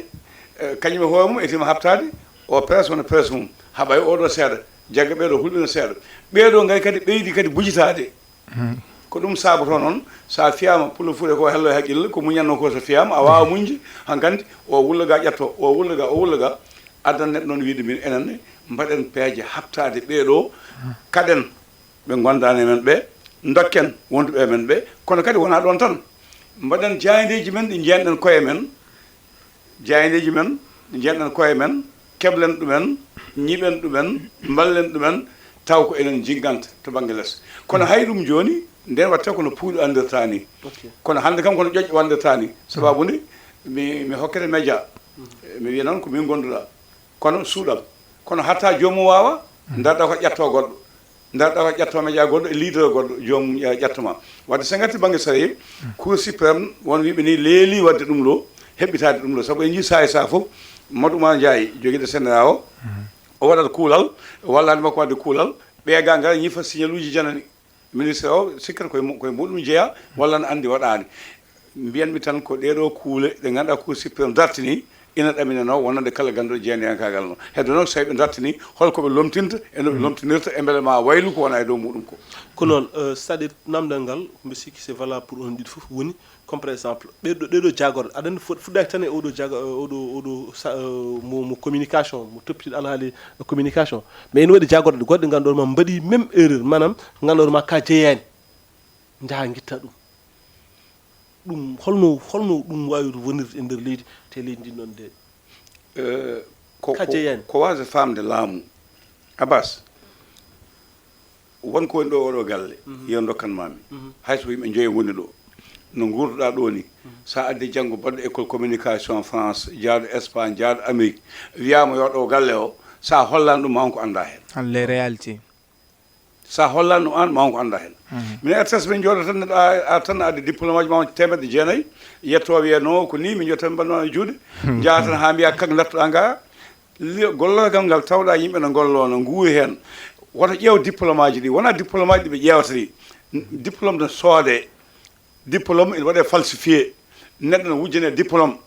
eh, kañum e hoore mum etima haɓtaade o presse wona presse mum, haɓay oɗo seeɗa, jagga ɓeeɗo hulɓina seeɗa. Ɓeeɗo ngay kadi ɓeydi kadi bujitaade. Ko ɗum saabotoo noon, so a fiyaama, pullo fuuɗe ko hello e haqqille, ko muñatnoo ko so fiyaama, a waawa muñde, hankandi o wulla ga ƴettoo, o wulla ga, o wulla ga, addan neɗɗo noon wiide min enen ne, mbaɗen peeje haɓtaade ɓeeɗo, kaɗen ɓe ngondaani e men ɓe, ndokken wonduɓe e men ɓe, kono kadi wonaa ɗoon tan. Mbaɗen jaayndeeji men ɗi njeyanɗen koye men, jaayndeeji men ɗi njeyanɗen koye men, keɓlen ɗumen, ñiɓen ɗumen, mballen ɗumen, taw ko enen njigganta to bannge les. Kono hay ɗum jooni, nden waɗta kono puuɗi anndirta ni. Ok. Kono hannde kam kono ƴoƴƴo anndirta ni. Sababu nde mi, mi hokkete média, mi wiya noon ko min gonduɗa. Kono suuɗam. Kono hatta joomum waawa, ndarɗa ko ƴetto goɗɗo. Ndarɗa ko ƴetto média goɗɗo e leader goɗɗo, joomum ƴe-, ƴetta ma. Wadde so en ngarti bannge sariya, Cour suprême, won wiɓe ni leeli wadde ɗum ɗo, heɓɓitaade ɗum ɗo. Sabu en njii sahaa e sahaa fof, Mamadou Oumar Ndiaye, jogiiɗo C N R A o, o waɗat kuulal, wallaani makko wadde kuulal, ɓeegaa ngara ñifa signal uji janani. Ministre o sikkata koye mu-, koye muɗum jeyaa, walla ne anndi waɗaani. Mbiyanmi tan ko ɗee ɗoo kuule ɗe ngannduɗaa Cour suprême dartini, ina ɗaminanoo wonande kala gannduɗo jeendiyankaagal no. Heddo noon, so tawi ɓe dartini, hol ko ɓe lomtinta, e no ɓe lomtinirta, e mbele ma waylu ko wona e dow muɗum ko. Ko noon, euh, c'est-à-dire, namdal ngal, mbi sikki c'est valable pour on ɗiɗo fof, woni, comme par exemple, ɓee ɗoo, ɗee ɗoo jaagorɗe, aɗa anndi, fuɗ-, fuɗɗaaki tan e oɗo jaago-, oɗo, oɗo sa-, euh, mo, mo communication, mo toppitiiɗo alhaali communication. Mais ene waɗi jaagorɗe goɗɗe, ngannduɗaa ma mbaɗi même erreur, maanaam, ngannduɗaa ma ka jeyaani, njaha ngitta ɗum. Ɗum holno, holno ɗum waawi wonirde e nder leydi, te leydi ndi noon de? Eh, ko, Ka ko, jeyaani. Ko waasde faamde laamu. Abbas, won ko woni ɗo oɗo galle, yo ndokkan mami. Hay so yimɓe joyo ngoni ɗo. No nguurduɗaa ɗo ni, sa addi janngo baɗɗo école communication France, jaaɗo Espagne, jaaɗo Amérique, wiyaama yo ɗo galle o, sa hollan ɗum ma on ko annda heen. An les réalités. Sa hollan ɗum an ma on ko annda heen. Min R T S min jooɗo tan, neɗɗo a, a tan addi diplôme aji ma on teemedde jeenayi, yetto wiya no ko ni min jottan mbanno e juuɗe, njaha tan haa mbiya kak ndartuɗa nga, li-, gollorgal ngal tawɗa yimɓe no ngollo no nguuri heen. Woto ƴeew diplôme aji ɗi, wona diplôme aji ɗi ɓe ƴeewata ɗi. Diplôme no soode. Diplôme ene waɗe falsifié. Neɗɗo no wujjane diplôme.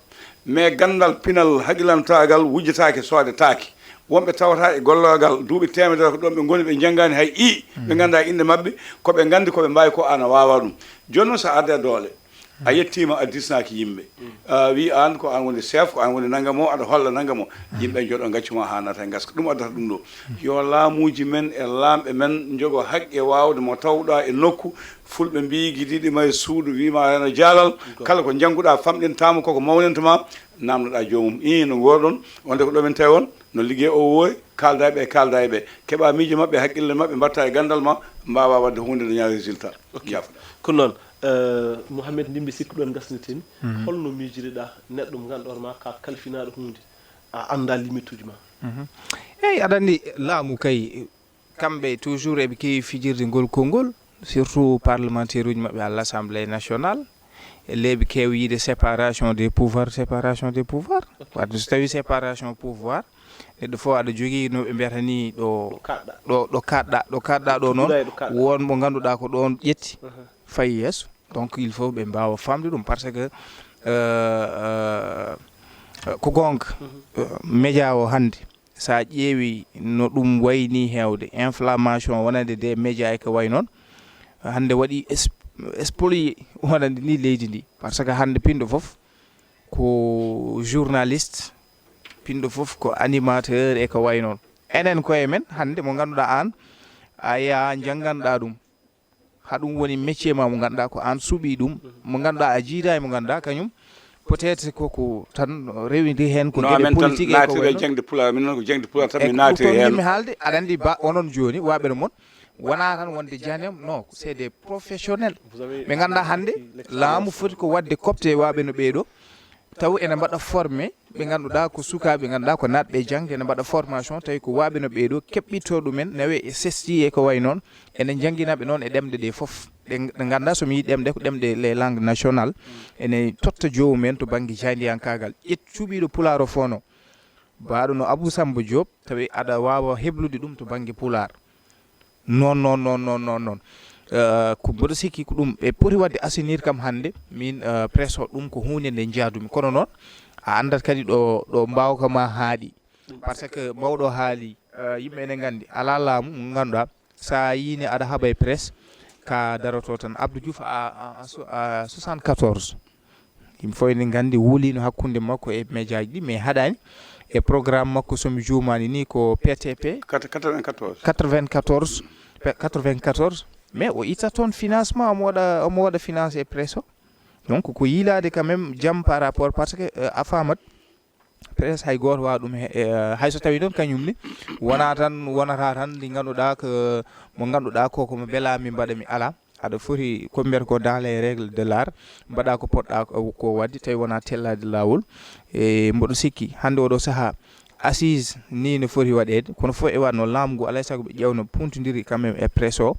Mais ganndal, pinal, haqilantaagal wujjataake, soodetaake. Wonɓe tawata e gollorgal duuɓi teemedere ko ɗoon ɓe ngoni, ɓe njanngaani hay i, ɓe nganndaa innde maɓɓe, ko ɓe nganndi, ko ɓe mbaawi ko, ana waawa ɗum. Jooni noon, so a adda doole, a yettiima, a disnaaki yimɓe. A wii aan ko aan woni chef, ko aan woni nangam o, aɗa holla nangam o. Yimɓe njooɗo ngaccu ma haa naata e ngaska. Ɗum addata ɗum ɗo. Yo laamuuji men e laamɓe men njogo haqqe waawde mo tawɗa e nokku. Fulɓe mbii, "Gidiiɗi ma e suudu," wii ma heen e jaalal. Kala ko njannguɗaa famɗintaama, koko mawninta ma, naamnoɗaa joomum. Ii, no ngoorɗon, wonde ko ɗo min tawi on, no liggey o woori, kaalda e ɓe, kaalda e ɓe. Keɓa miijo maɓɓe, haqqille maɓɓe, mbatta e ganndal ma, mbaawa waɗde huunde, daña résultat. Ok. Jaafoɗaa. Ko noon, eh, Mouhamed, ndimbi sikku ɗon ngasnitini. Holno miijireɗaa neɗɗo mo ngannduɗaa ma ka kalfinaaɗo huunde, a anndaa limituuji ma? Eeyi, aɗa anndi laamu kay, kamɓe toujours eɓe keewi fijirde ngol konngol, surtout parlementaire uji maɓɓe à l'Assemblée nationale. E leeɓi keewi yiide séparation des pouvoirs, séparation des pouvoirs. Ok. Wadde so tawi séparation pouvoir, neɗɗo fof aɗa jogii no ɓe mbiyata ni ɗo, Ɗo kaɗɗa. Ɗo, ɗo kaɗɗa, ɗo kaɗɗa ɗo noon, Tuɗɗa e ɗo kaɗɗa. Won mo ngannduɗaa ko ɗoon ƴetti, fayi yeeso. Donc, il faut ɓe mbaawa faamde ɗum, parce que, euh, euh, ko goonga. Euh, média o hannde, so a ƴeewi no ɗum wayni heewde, inflammation wonande des médias e ko wayi noon, hannde waɗi es-, spolié wonande ni leydi ndi. Parce que hannde pinɗo fof ko journaliste, pinɗo fof ko animateur e ko wayi noon. Enen koye men, hannde mo ngannduɗaa aan, a yaha njannganɗaa ɗum. Haa ɗum woni métier ma mo ngannduɗaa ko aan suɓii ɗum, mo ngannduɗaa a jiidaa e mo ngannduɗaa kañum, peut-être ko ko tan rewidi heen ko No, geɗe amen tan politique e ko naatiri e wayi noon. Jaŋde Pulaar, min noon ko jaŋde Pulaar tan E min ko naatiri ɗum heen. Yimmi haalde, aɗa anndi ba onon jooni, waaɓe no mon, wonaa tan wonde janem, non, c'est des professionnels. Vous avez Ɓe ngannduɗaa hannde, l'expérience. Laamu foti ko waɗde copte waaɓe no ɓee ɗoo, taw ene mbaɗa formé ɓe ngannduɗaa ko sukaaɓe, ngannduɗaa ko naatɓe jaŋde, ene mbaɗa formation, tawi ko waaɓe no ɓee ɗoo, keɓɓitto ɗumen, nawe e sesti e ko wayi noon, ene njanngina ɓe noon e ɗemɗe ɗe fof. Ɗe, ɗe ngannduɗaa, so mi yii ɗemɗe, ko ɗemɗe les langues nationales, ene totta joomum en to bannge jaayndiyankaagal. Ƴet cuɓiiɗo Pulaar o fof no, baaɗo no Abou Samba Diop, tawi aɗa waawa heblude ɗum to bannge Pulaar. Noon, noon, noon, noon, noon, noon. Eh, ko mboɗo sikki ko ɗum ɓe poti waɗde assainir kam hannde. Min, eh, presse o, ɗum ko huunde nde njaadumi. Kono noon, a anndat kadi ɗo, ɗo mbaawka ma haaɗi. Par ce que mawɗo haali, eh, yimɓe ene nganndi, alaa laamu mo ngannduɗaa, so a yiini aɗa haɓa e presse, ka daroto tan. Abdou Diouf a, a, a so-, a soixante-quatorze. Yimɓe fof ene nganndi wuliino hakkunde makko e médiaji ɗi, mais haɗaani e programme makko, so mi juumaani ni ko P T P. Quatre-, quatre-vingt-quatorze. Quatre-vingt-quatorze, pe-, quatre-vingt-quatorze. Mais o itta toon financement, omo waɗa, omo waɗa finance e presse o. Donc, ko yiilaade quand même jam par rapport, parce que, euh, a faamat, presse hay gooto waawa ɗum he-, eh, hay so tawii noon kañum ne, wonaa tan, wonata tan ndi ngannduɗaa ko, mo ngannduɗaa ko, ko mo belaami mbaɗa mi alaa. Aɗa foti, ko mbiyata ko dans les règles de l'art, mbaɗa ko poɗɗa ko, ko waɗde, tawi wonaa tellaade laawol. E mboɗo sikki, hannde oɗo sahaa, assise ni no foti waɗeede, kono fof e waɗno laamu ngu, alaa e sago ɓe ƴeewno puntondiri quand même e presse o,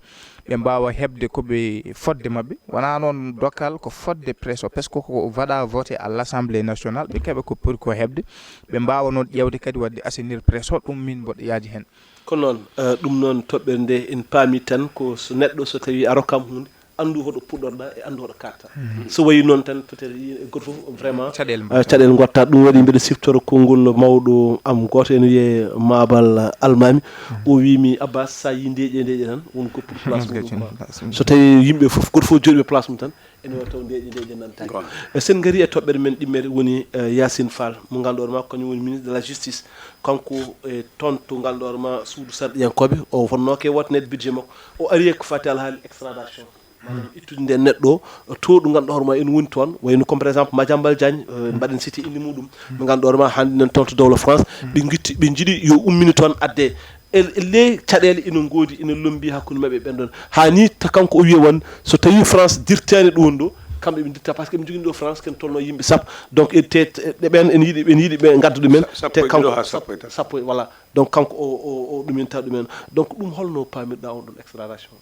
ɓe mbaawa heɓde ko ɓe fodde maɓɓe. Wonaa noon dokkal ko fodde presse o, parce que ko waɗa voté à l'Assemblée nationale, ɓe keɓa ko poti ko heɓde, ɓe mbaawa noon ƴeewde kadi waɗde assainir presse o, ɗum min mboɗo yaaji heen. Ko noon, eh, ɗum noon toɓɓere nde en paami tan ko so neɗɗo so tawii a rokkaama huunde, anndu hoɗo puɗɗorɗaa e anndu hoɗo kaaɗtaa. So wayi noon tan peut-être yimɓe gooto fof vraiment, caɗeele eh, mbaɗta. Caɗeele ngotta. Ɗum waɗi mbeɗa siftora konngol mawɗo am gooto ene wiyee Mabal Almami. O wii mi, Abbas, so a yii ndeeƴe ndeeƴe tan, won goppuɗo place mum ko place mum. So tawii yimɓe fof, gooto fof jooɗii place mum tan, ene waɗi taw ndeeƴe ndeeƴe nantaani. Goonga. Eh, so en ngarii e toɓɓere men ɗimmere woni, eh, Yacine Fall, mo ngannduɗaa ma ko kañum woni ministre de la justice. Kanko e toon to ngannduɗaa ma suudu sarɗiyankooɓe, o wonnoo ke wootaneede budget makko. O ari e ko fati alhaali extradition. Maanaam ittude nde neɗɗo o, to ɗo ngannduɗaa hoore ma ene woni toon, wayno comme par exemple Madiambal Diagne, eh, mbaɗen cité inde muɗum, mo ngannduɗaa hoore ma hannde nan toon to dowla France, ɓe ngitti, ɓe njiɗi yo ummine toon adde. E, e ley caɗeele ina ngoodi, ina lombi hakkunde maɓɓe e ɓen ɗon. Haa ni ta kanko o wiya won, so tawii France dirtaani ɗo woni ɗo, kamɓe ɓe dirta, par ce que ɓe njogini ɗo France, ken tolno yimɓe sappo. Donc, e te, te, ɗe ɓen ene yiɗi, ɓe yiɗi ɓe ngadda ɗumen. Sa-, sappo e ɗiɗo haa sappo e tati. Sappo, voilà. Donc, kanko o, o, o ɗuminta ɗumen. Donc, ɗum holno paamirɗa on ɗon extradition?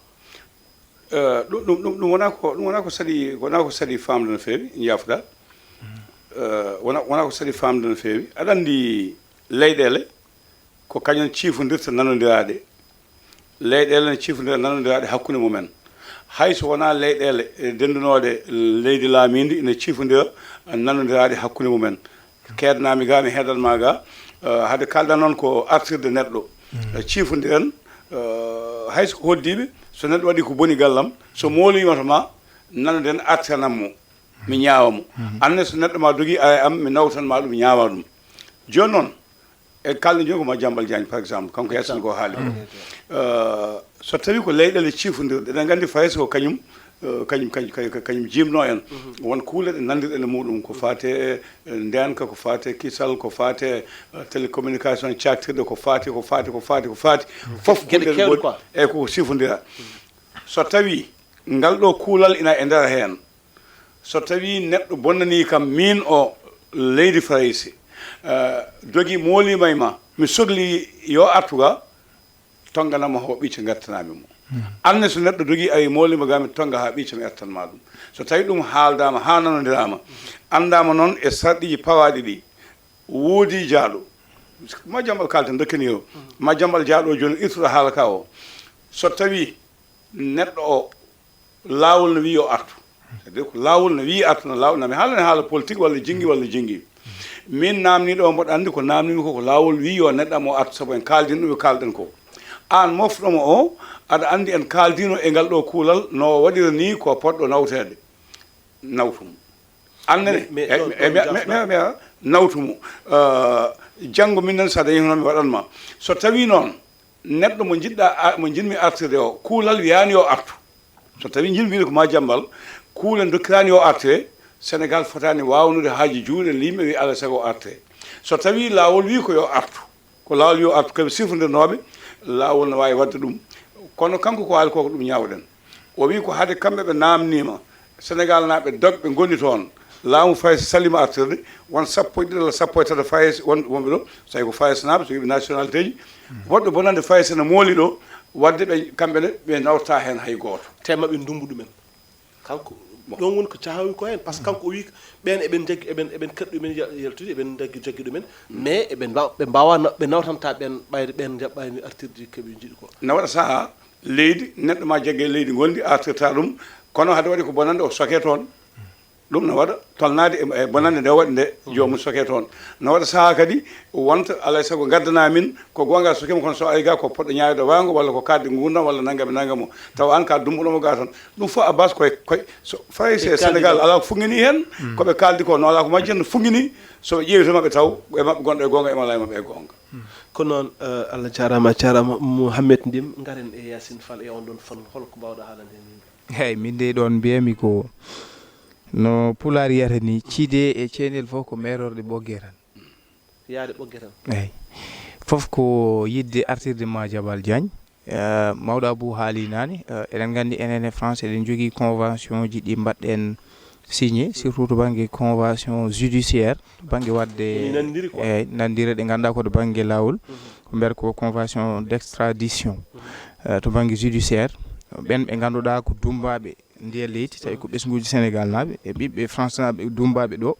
Eh, ɗum, ɗum, ɗum, ɗum wonaa ko, ɗum wonaa ko saɗi, wonaa ko saɗi faamde no feewi, njaafoɗaa. Eh, wona, wonaa ko saɗi faamde no feewi. Aɗa anndi leyɗeele ko kañum ciifondirta nanondiraaɗe. Leyɗeele ne ciifondira nanondiraaɗe hakkunde mumen. Hay so wonaa leyɗeele, eh, denndunooɗe leydi laamiindi ina ciifondira nanondiraaɗe hakkunde mumen. Keedanaami ga, mi heedan ma ga, eh, hade kaalɗaa noon ko artirde neɗɗo. Eh, ciifondiren, eh, hay so ko hoddiiɓe, so neɗɗo waɗi ko boni gallam, so mooliima to ma, nanoden artiran mo, mi ñaawa mo. Anne so neɗɗo ma dogi ara e am, mi nawtan ma ɗum, ñaawa ɗum. Jooni noon, e kaalɗen jooni ko Madiambal Diagne, par exemple, kanko Yacine ko haali ko. Eh, so tawii ko leyɗeele ciifondirɗe, eɗen nganndi Faye ko kañum, eh, kañum, kañum, kañum, kañum jimno en. Won kuule ɗe nanndirɗen e muɗum, ko faate e, eh, ndeenka, ko faate e kisal, ko faate e, eh, télécommunication caktirɗe, ko faate, ko faate, ko faate, ko faate. Fof geɗe kuule ɗe keewɗe ngoni, quoi. Eyi, koko sifondira. So tawii ngal ɗo kuulal ina e nder heen, so tawii neɗɗo bonnanii kam miin o leydi Farayse, eh, dogi mooliima e ma, mi sokli yo artu ga, tonnganam mo hoɓɓiice ngartanaami mo. Anne so neɗɗo dogi ari mooliima ga, mi tonnga haa ɓiice mi artan ma ɗum. So tawii ɗum haaldaama haa nanondiraama, anndaama noon e sarɗiiji pawaaɗi ɗi, woodi jaaɗo. Madiambal kaalten dokkani o. Madiambal jaaɗo jooni irtuɗo haala ka o. So tawii neɗɗo o laawol no wiyi yo artu. C'est-à-dire ko laawol no wiyi artu, no laawol, no mi haalani haala politique walla jingi walla jingi. Min naamniiɗo o mboɗo anndi ko naamnimi ko, ko laawol wiyi yo neɗɗo am o artu, sabu en kaaldino ɗum ko kaalɗen ko. Aan mofɗomo o, aɗa anndi en kaaldino e ngal ɗo kuulal no o waɗira ni ko poɗɗo nawteede. Nawtu mo. Annene, mais, mais, e, ɗon, e, ɗon mi, mi, jafna. Mi, mi, nawtu mo. Eh, janngo min nan so a dañi hono mi waɗan ma. So tawii noon, neɗɗo mo njiɗɗa a-, mo njiɗmi artirde o, kuulal wiyaani yo artu. So tawii njiɗmi wiide ko Madiambal, kuulal dokkiraani yo artire, Sénégal fotaani waawnude haaju juuɗe yimɓe wi alaa sago o artire. So tawii laawol wii ko yo artu, ko laawol wii o artu, kamɓe sifondirnooɓe, laawol no waawi waɗde ɗum. Kono kanko ko haali ko, ko ɗum ñaawɗen. O wii ko hade kamɓe ɓe naamniima, Senegal naaɓe dogɓe ngoni toon. Laamu Faye Sall salima artirde, won sappo e ɗiɗo walla sappo e tato Faye won, wonɓe ɗo, so tawi ko Faye Sall naaɓe, so yiɓe nationalité ji. Woɗɓe bonande Faye Sall no mooli ɗo, waɗde ɓe, kamɓe ne, ɓe nawta heen hay gooto. Te maɓe ndumbu ɗumen. Kanko, bon, ɗon woni ko cahawi ko heen, par ce que kanko o wii, ɓeen eɓen jaggi, eɓen, eɓen kaɗi ɗumen ya-, yaltude, eɓen jaggi, jaggi ɗumen, mais eɓen mbaaw-, ɓe mbaawaa na-, ɓe nawtanta ɓeen ɓayde ɓeen njaɓɓaani artirde ko ɓe njiɗi ko. Na waɗa sahaa, Leydi, neɗɗo ma jagge leydi gondi artirta ɗum, kono hade waɗi ko bonande o soke toon. Ɗum no waɗa tolnaade e e bonande nde waɗi nde, joomum soke toon. No waɗa sahaa kadi wonta alay sago ngaddana min ko goonga sokema, kono so ari ga ko poɗɗo ñaawde waango walla ko kaɗde ngurdam walla nanngam e nanngam o. Tawa aan ka dumbuɗomo ga tan. Ɗum fof Abbas koye koye so fayi se Sénégal alaa ko fuggini heen, ko ɓe kaaldi ko no alaa ko majjata no fuggini, so ɓe ƴeewi to maɓɓe taw e maɓɓe gonɗo e goonga e alaa e maɓɓe e goonga. Ko noon, eh, Allah jaaraama, a jaaraama Mouhamed Ndim, ngaren e Yacine Fall e on ɗon fannu, hol ko mbaawɗa haalande en yimɓe? Eeyi, min de ɗoon mbiyatmi ko no Pulaar wiyata ni, ciide e ceenel fof ko meerorɗe ɓogge tan. Yahde ɓogge tan. Eeyi, fof ko yiɗde artirde Madiambal Diagne. Eh, mawɗo Abou haali naane, eh, eɗen nganndi enen e France eɗen njogii convention ji ɗi mbaɗɗen signé, surtout to bannge convention judiciaire, to bannge waɗde eyi nanndire ɗe ngannduɗaa ko to bannge laawol, ko mbiyata ko convention d' extradition. Eh, to bannge judiciaire, ɓen ɓe ngannduɗaa ko dummbaaɓe ndiya leydi, tawi ko ɓesnguuji Sénégal naaɓe e ɓiɓɓe France naaɓe dummbaaɓe ɗo,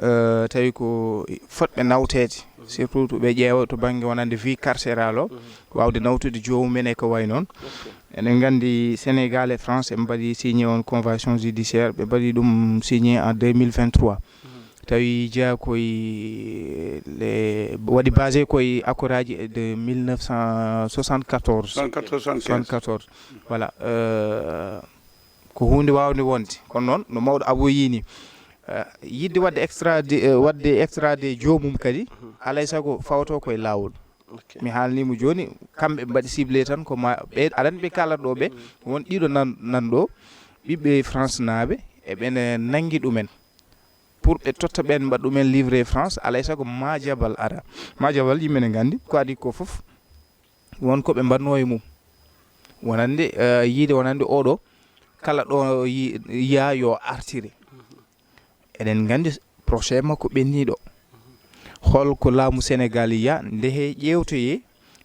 eh, tawi ko fotɓe nawteede, surtout to ɓe ƴeewa to bannge wonande vie carcérale o, waawde nawtude joomum en e ko wayi noon. Eɗen nganndi Sénégal e France ɓe mbaɗi signé on convention judiciaire, ɓe mbaɗi ɗum signé en deux mille vingt-trois. Tawi jeyaa koye le waɗi basé koye accord aji de mille neuf cent soixante-quatorze. Soixante-quatorze. Voilà. Eh, ko huunde waawnde wonde, kono noon no mawɗo Abou yii ni, eh, yiɗde waɗde extradé, eh, waɗde extradé joomum kadi, alay sago fawto koye laawol. Mi haalnii mo jooni, kamɓe ɓe mbaɗi ciblé tan ko ma ɓe aɗa anndi ɓe kaalata ɗo ɓe, won ɗiɗo nan nan ɗo, ɓiɓɓe France naaɓe, eɓene nanngi ɗumen pour ɓe totta ɓeen mbaɗa ɗumen livré France, alay sago Madiambal ara. Madiambal yimɓe ne nganndi ko adii ko fof won ko ɓe mbaɗnoo e mum. Wonande, eh, yiide wonande oɗo kala ɗo yi- yiya yo artire. Eɗen nganndi procès makko ɓenniiɗo. Hol ko laamu Sénégal yiya nde he ƴeewtoyee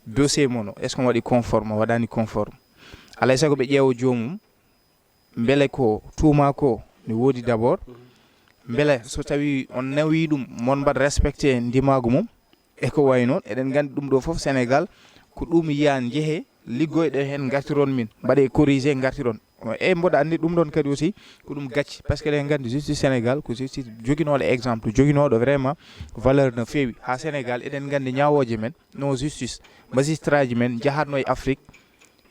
dossier mono, est ce que on waɗi conforme, waɗaani conforme? Alay sago ɓe ƴeewa joomum, mbele ko tuuma ko ne woodi d' abord, mbele so tawi on nawi ɗum mon mbaɗ respecté ndimaagu mum e ko wayi noon. Eɗen nganndi ɗum ɗo fof Sénégal ko ɗum yiya njehe liggoyɗe heen ngartiron min mbaɗe corrigé ngartiron. Eyi mboɗa anndi ɗum ɗon kadi aussi ko ɗum gacce, par ce que eɗen nganndi justice Sénégal ko justice joginooɗo exemple, joginooɗo vraiment valeur no feewi. Haa Sénégal eɗen nganndi ñaawooje men no justice, magistrat ji men njahatno e Afrique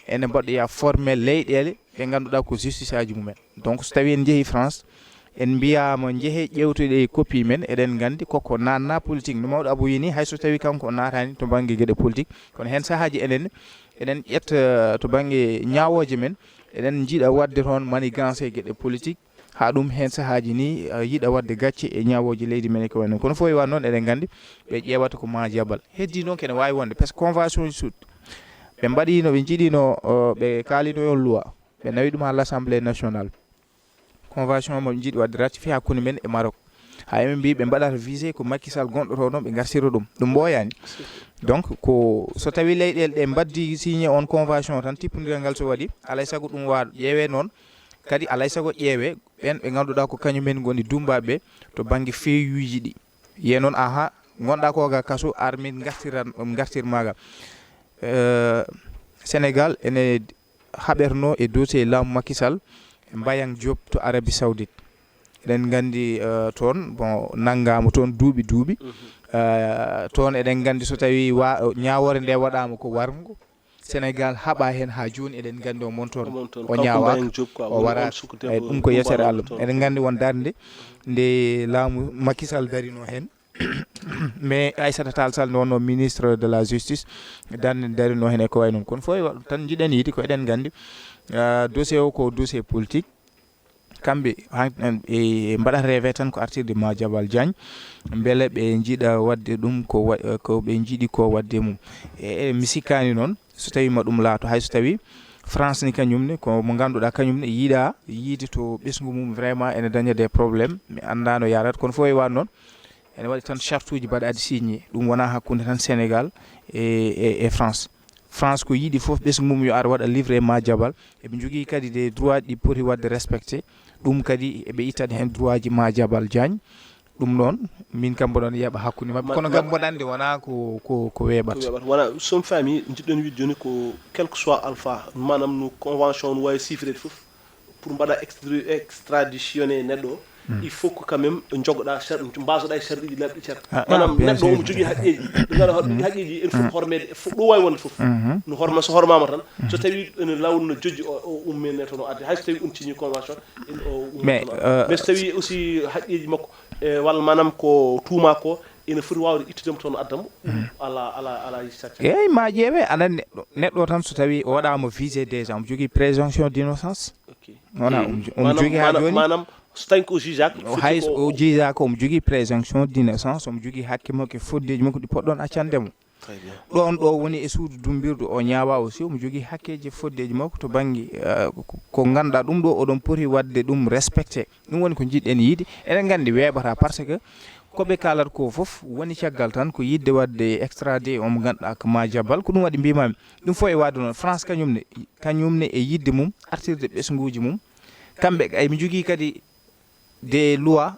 ene mbaɗoya formé leyɗeele ɗe ngannduɗaa ko justice aji mumen. Donc so tawi en njehi France, en mbiyaama njehe ƴeewtoɗe e copie men, eɗen nganndi koko naatna politique no mawɗo Abou yii ni, hay so tawi kanko o naataani to bannge geɗe politique, kono heen sahaaji enen eɗen ƴetta to bannge ñaawooje men, eɗen njiɗa waɗde toon manigance e geɗe politique, haa ɗum heen sahaaji ni, eh, yiɗa waɗde gacce e ñaawooje leydi men e ko wayi noon. Kono fof e waɗ noon eɗen nganndi ɓe ƴeewata ko Madiambal. Heddii noon kene waawi wonde par ce que convention ji suuɗ ɓe mbaɗiino, ɓe njiɗiino, o, ɓe kaalino yon loi, ɓe nawi ɗum haa l' assemblée nationale. Convention mo njiɗi waɗde ratifié hakkunde men e Maroc. Haa emin mbiyi ɓe mbaɗata visé ko Macky Sall gonɗo toon ɗon, ɓe ngartira ɗum. Ɗum ɓooyaani. Donc ko so tawi leyɗeele ɗe mbaddi signé on convention tan, tippondiral ngal so waɗi, alay sago ɗum waaɗo ƴeewee noon. Kadi alay sago ƴeewee ɓeen ɓe ngannduɗaa ko kañum en ngoni dummbaaɓe ɓe to bannge feewuuji ɗi. Yiyee noon, aha, ngonɗaa ko ga kaso, ar min ngartiran, ngartir ma ga. Eh, Sénégal ene haɓernoo e dossier laamu Macky Sall e Mbayang Diop to Arabie Saoudite. Eɗen nganndi, eh, toon, bon, nanngaama toon duuɓi duuɓi. Eh, toon eɗen nganndi so tawii wa ñaawoore nde waɗaama ko warngo, Sénégal haɓaa heen haa jooni, eɗen nganndi o montoon, o ñaawaaka, o waraaka. Eyi, ɗum ko yettere Allah. Eɗen nganndi won darnde nde laamu Macky Sall darinoo heen. Mais Aissata Tall Sall nde wonnoo ministre de la justice, darnde nde darinoo heen e ko wayi noon. Kono fof e waɗ tan njiɗen yiide ko eɗen nganndi, ah, dossier o ko dossier politique. Kamɓe han- en- ɓe mbaɗata rêvé tan ko artirde Madiambal Diagne, mbele ɓe njiɗa waɗde ɗum ko wa- ko ɓe njiɗi ko waɗde mum. E e mi sikkaani noon so tawii ma ɗum laato, hay so tawii France ni kañum ne ko mo ngannduɗaa kañum ne yiɗa yiide to ɓesngu mum vraiment ene daña des problèmes, mi anndaa no yaarata. Kono fof e waɗ noon ene waɗi tan chartuuji mbaɗaaɗi signé, ɗum wonaa hakkunde tan Sénégal e e e France. France ko yiɗi fof ɓesngu mum yo ar waɗa livré Madiambal. Eɓe njogii kadi des droits ɗi poti waɗde respecté. Ɗum kadi eɓe ittade heen droit ji Madiambal Diagne. Ɗum ɗoon, min kam mboɗon yeeɓa hakkunde maɓɓe, kono kam mboɗo anndi wonaa ko, ko, ko weeɓata. Weeɓata. Wona, so mi faami, njiɗɗon wiide jooni ko quel que soit alpha, maanaam no convention no waawi siifreede fof, pour mbaɗa extra-, extraditionné neɗɗo, il faut que quand même ɓe njogoɗa char-, mbaasoɗa e sharɗiiji laaɓɗi cer. Ah, maanaam bien neɗɗo sûr. Omo jogii haqqeeji. Ɓe ngara haqqeeji, en fof hormeede, e fof ɗo waawi wonde fof. No horma, so hormaama tan, so tawi ene laawol no jojji o, o ummene toon o adde. Hay so tawi on signe convention, en o umma mais, toon o adde. Euh, mais so tawi aussi haqqeeji makko, e walla maanaam ko tuuma ko, ene foti waawde ittude mo toon addamo. Ala, ala, ala yittaade. Eeyi, ma ƴeewe, aɗa anndi neɗɗo, neɗɗo tan so tawi o waɗaama visé déjà, omo jogii présomption d'innocence. Ok. Wona, omo jo-, omo jogii haa jooni. Maanaam, so tawi ko o jugeaaka, o foti hay ko o jugeaaka, omo jogii présomption d'innocence, omo jogii hakke makko e foddeeji makko ɗi poɗɗon accande mo. Très bien. Ɗoon ɗo woni e suudu dummbirdu, o ñaawa aussi, omo jogii hakkeeji e foddeeji makko to bannge, eh, ko, ko ngannduɗaa ɗum ɗo, oɗon poti waɗde ɗum respecté. Ɗum woni ko njiɗɗen yiide. Eɗen nganndi weeɓata par ce que ko ɓe kaalata ko fof woni caggal tan ko yiɗde waɗde extradé on mo ngannduɗaa ko Madiambal. Ko ɗum waɗi mbiimaami ɗum fof e waɗde noon. France kañum ne, kañum ne e yiɗde mum artirde ɓesnguuji mum. Kamɓe, ay mi jogii kadi des lois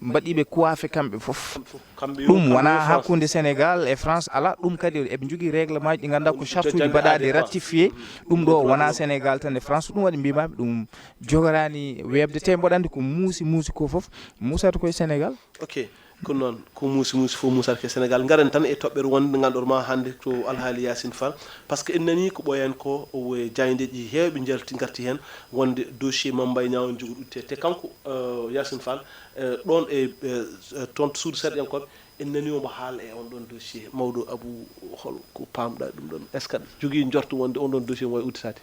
mbaɗiiɓe coiffé kamɓe fof. Kamɓe fof, kamɓe yo, ɗum kamɓe wona yo France. Hakkunde Sénégal e France, ala ɗum kadi eɓe njogii règlement ji ɗi ngannduɗaa ko charte uji jannde mbaɗaaɗi aade quoi. Ratifié. Ɗum ɗo wona Sénégal tan e France, ɗum waɗi mbiimaami ɗum jogoraani weeɓde, te mboɗo anndi ko muusi, muusi ko fof muusata koye Sénégal. Ok, ko noon, ko muusi, muusi fof muusata koye Sénégal. Ngaren tan e toɓɓere wonde ngannduɗaa ma hannde to Alhaali Yacine Fall, parce que en nanii ko ɓooyan ko, o, e jaayndeeji heewɓe njalti, ngarti heen, wonde dossier Mame Mbaye Niang o jogo udditee. Te kanko, eh, Yacine Fall, eh, ɗoon e, eh, toon to suudu sarɗiyankooɓe, en nanii omo haala e on ɗoon dossier. Mawɗo Abou, hol ko paamɗaa ɗum ɗoon? Est-ce que aɗa jogii njortu wonde on ɗoon dossier no waawi udditaade?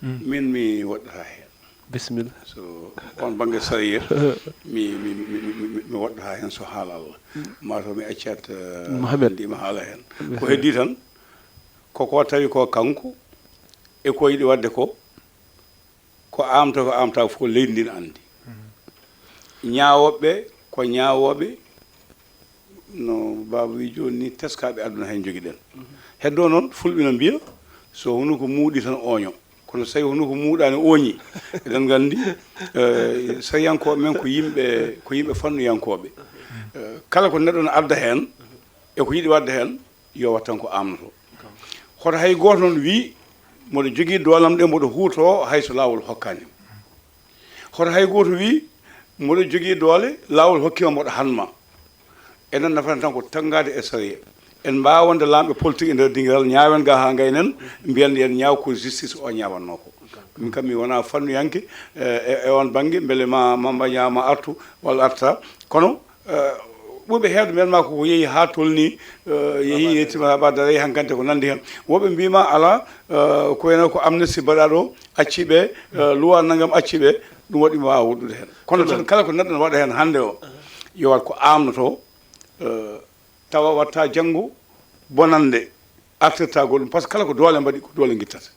Min mi woɗɗata heen. Bisimilla. So on bannge sariya, mi, mi, mi woɗɗata heen so haala Allah. Maa to mi accat, eh, Mohamed. Ndi mi haala heen. Ko heddii tan, ko ko tawi ko kanko, e ko yiɗi waɗde ko, ko amta, ko amta fof leydi ndin anndi. Ñaawooɓe ko ñaawooɓe, no Baaba wi jooni ni, teskaaɓe aduna heen njogiɗen. Heddo noon, fulɓe no mbiya, so hunuko muuɗi tan ooño. Kono so tawi hunuko muuɗaani ooñi, eɗen nganndi, eh, sariyankooɓe men ko yimɓe, ko yimɓe fannuyankooɓe. Eh, kala ko neɗɗo no adda heen, e ko yiɗi waɗde heen, yo wat tan ko amnoto. Hoto hay gooto noon wii, mboɗo jogii doolam ɗe, mboɗo huuto hay so laawol hokkaani. Hoto hay gooto wii, mboɗo jogii doole, laawol hokkiima, mboɗo hanma. Enen nafata tan ko tanngaade e sariya. En mbaawa wonde laamɓe politique e nder dingiral, ñaawen ga haa ngaynen, mbiyen yen ñaaw ko justice o ñaawatnoo ko. Min kam mi wonaa fannuyanke, e, e, e on bannge, mbele ma, ma, ma ñaama artu walla arta. Kono, eh, ɓurɓe heewde mbiyatma ko yehi haa tolni, eh, yehi yettima haa ɓadda, yehi hankante ko nanndi heen. Woɓɓe mbiima alaa, eh, ko wayno ko amnesty mbaɗaa ɗo, acci ɓe, eh, luwa nanngam acci ɓe, ɗum waɗi mi waawa woɗɗude heen. Kono tan kala ko neɗɗo ne waɗa heen hannde o, yo waɗ ko amnoto, eh, tawa watta janngo bonannde artirta goɗɗum, par ce que kala ko doole mbaɗi, ko doole ngittata.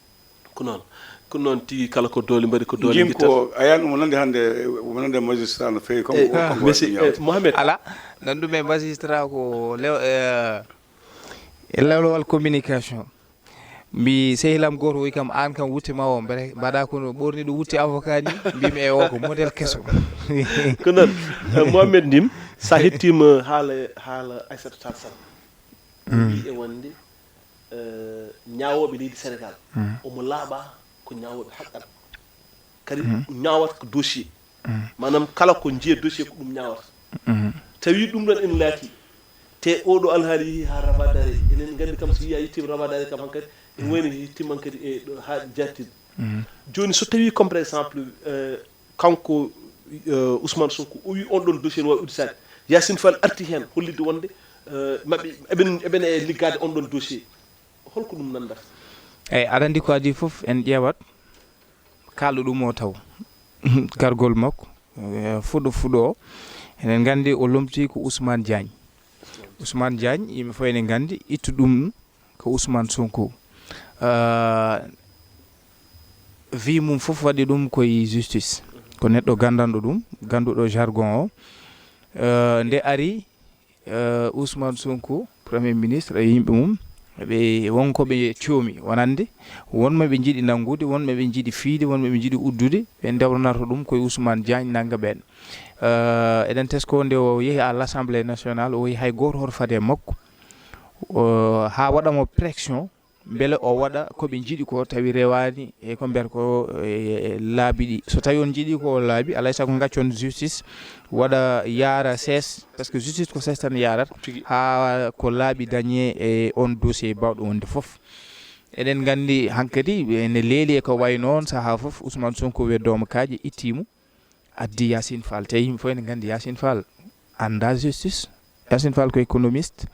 Ko noon, ko noon tigi, kala ko doole mbaɗi, ko doole ngittata. Jim ko a yan omo nanndi hannde, omo nanndi e magistrat no feewi, kanko, eh, kanko Messi, waɗi eh, Mohamed. Ala, nan ɗum e magistrat ko lew-, eh, e lewlewal communication. Mbi sehilam gooto woyi kam, aan kam wutte ma o, mbele mbaɗa kono ɓorni ɗo wutte avocat ni, mbimi e o ko modèle keso. Ko noon, eh, Mohamed Ndim, so a hettiima haala, haala Aissata Tall Sall. Mm. Wi e wonde, eh, ñaawooɓe leydi Sénégal, mm, omo laaɓa ko ñaawooɓe haqqan. Kadi, mm, ñaawata ko dossier. Mm. Maanaam kala ko njiya dossier ko ɗum ñaawata. Mm. Tawi ɗum ɗon ene laati. Te oɗo alhaali yehi haa Rabat Dare. Enen nganndi kam so wiya yettiima Rabat Dare kam hankadi, ene wayno yettiima hankadi e ɗo haa jattin. Mm. Jooni so tawi comme par exemple, eh, kanko, eh, Ousmane Sonko o wi on ɗon dossier ne waawi uddisaade. Yacine Fall arti heen hollitde wonde, eh, maɓɓe eɓen, eɓen e liggaade on ɗon dossier. Holko ɗum nanndata? Eeyi, aɗa anndi ko adii fof en ƴeewat kaalɗo ɗum o taw. Gargol makko, eh, fuɗo fuɗo o. Eɗen nganndi o lomtii ko Ousmane Diagne. Ousmane Diagne, yimɓe fof ene nganndi, ittu ɗum ko Ousmane Sonko. Ah, vie mum fof waɗi ɗum koye justice. Ko neɗɗo ganndanɗo ɗum, gannduɗo jargon o. Ah, nde ari, eh, Ousmane Sonko, Premier Ministre, e yimɓe mum, Ɓe won ko ɓe coomi wonande, won mo ɓe njiɗi nanngude, won mo ɓe njiɗi fiyde, won mo ɓe njiɗi uddude, ɓe ndewranata ɗum koye Ousmane Diagne nannga ɓeen. Eh, eɗen tesko nde o yehi à l'Assemblée nationale, o yehi hay gooto hoto fade e makko. O, haa waɗa mo pression, mbele o waɗa ko ɓe njiɗi ko, tawi rewaani e ko mbiyata ko, e, e laabi ɗi. So tawi on njiɗi ko laabi, alaa e sago ngaccon justice waɗa yaara sees, parce que justice ko sees tan yaarata, haa ko laabi dañe e on dossier baawɗo wonde fof. Eɗen nganndi hankadi ene leeli e ko wayi noon, sahaa fof Ousmane Sonko wiyee dooma kaaƴe ittii mo, addi Yacine Fall. Te yimɓe fof ene nganndi Yacine Fall anndaa justice. Yacine Fall ko économiste.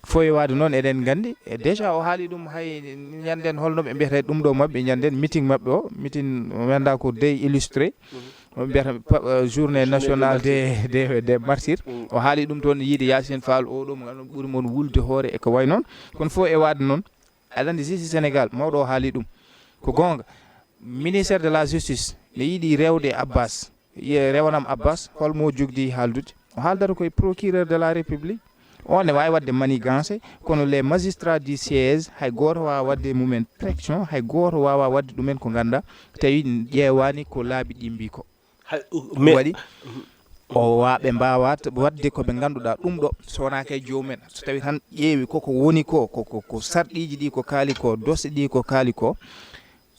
Fof e waade noon, eɗen nganndi, e déjà o haali ɗum, hay ñannden holno ɓe mbiyata ɗum ɗo maɓɓe, ñannden meeting maɓɓe o, meeting mi anndaa ko dey illustré, o mbiyata pa- eh, journée nationale des, des, des martyrs. O haali ɗum toon, yiide Yacine Fall o ɗo mo ngannduɗaa ɓuri mon wulde hoore e ko wayi noon. Kono fof e waade noon, aɗa anndi justice Sénégal, mawɗo o haali ɗum. Ko goonga, ministère de la justice ne yiɗi rewde Abbas, ye rewanam Abbas, hol mo jogdi haaldude? O haaldata koye procureur de la République. On ne waawi waɗde manigance, kono les magistrats du siège, hay gooto waawaa waɗde mumen pression, hay gooto waawaa waɗde ɗumen ko ngannduɗaa, tawi ƴeewaani ko laabi ɗi mbii ko. Hay, uh, mais waɗi o wa ɓe mbaawaa t- waɗde ko ɓe ngannduɗaa ɗum ɗo, so wonaa kay joomum en. So tawi tan ƴeewi koko woni ko, ko, ko, ko sarɗiiji ɗi ko kaali ko, dose ɗi ko kaali ko,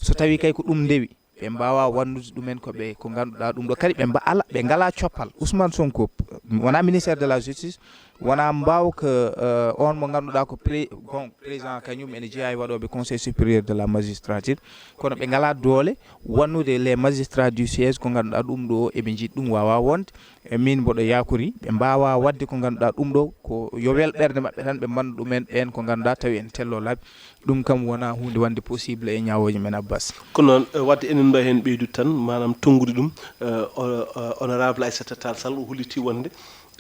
so tawi kay ko ɗum ndewi, ɓe mbaawaa wannude ɗumen ko ɓe, ko ngannduɗaa ɗum ɗo. Kadi ɓe mba- ala, ɓe ngalaa coppal. Ousmane Sonko, wonaa ministère de la justice, wonaa mbaawka, eh, on mo ngannduɗaa ko pré- bon, président kañum ene jeyaa e waɗooɓe Conseil supérieur de la magistrature, kono ɓe ngalaa doole wannude les magistrats du siège ko ngannduɗaa ɗum ɗo eɓe njiɗi ɗum waawaa wonde. E min mboɗo yaakori ɓe mbaawaa waɗde ko ngannduɗaa ɗum ɗo ko yo wel ɓernde maɓɓe tan, ɓe mbanna ɗumen ɓeen ko ngannduɗaa tawi ene telloo laabi. Ɗum kam wonaa huunde wonde possible e ñaawooje men, Abbas. Ko noon, eh, waɗde enen mbawi heen ɓeydude tan, maanaam tonngude ɗum, eh, o- o- honorable Aissata Tall Sall o holliti wonde,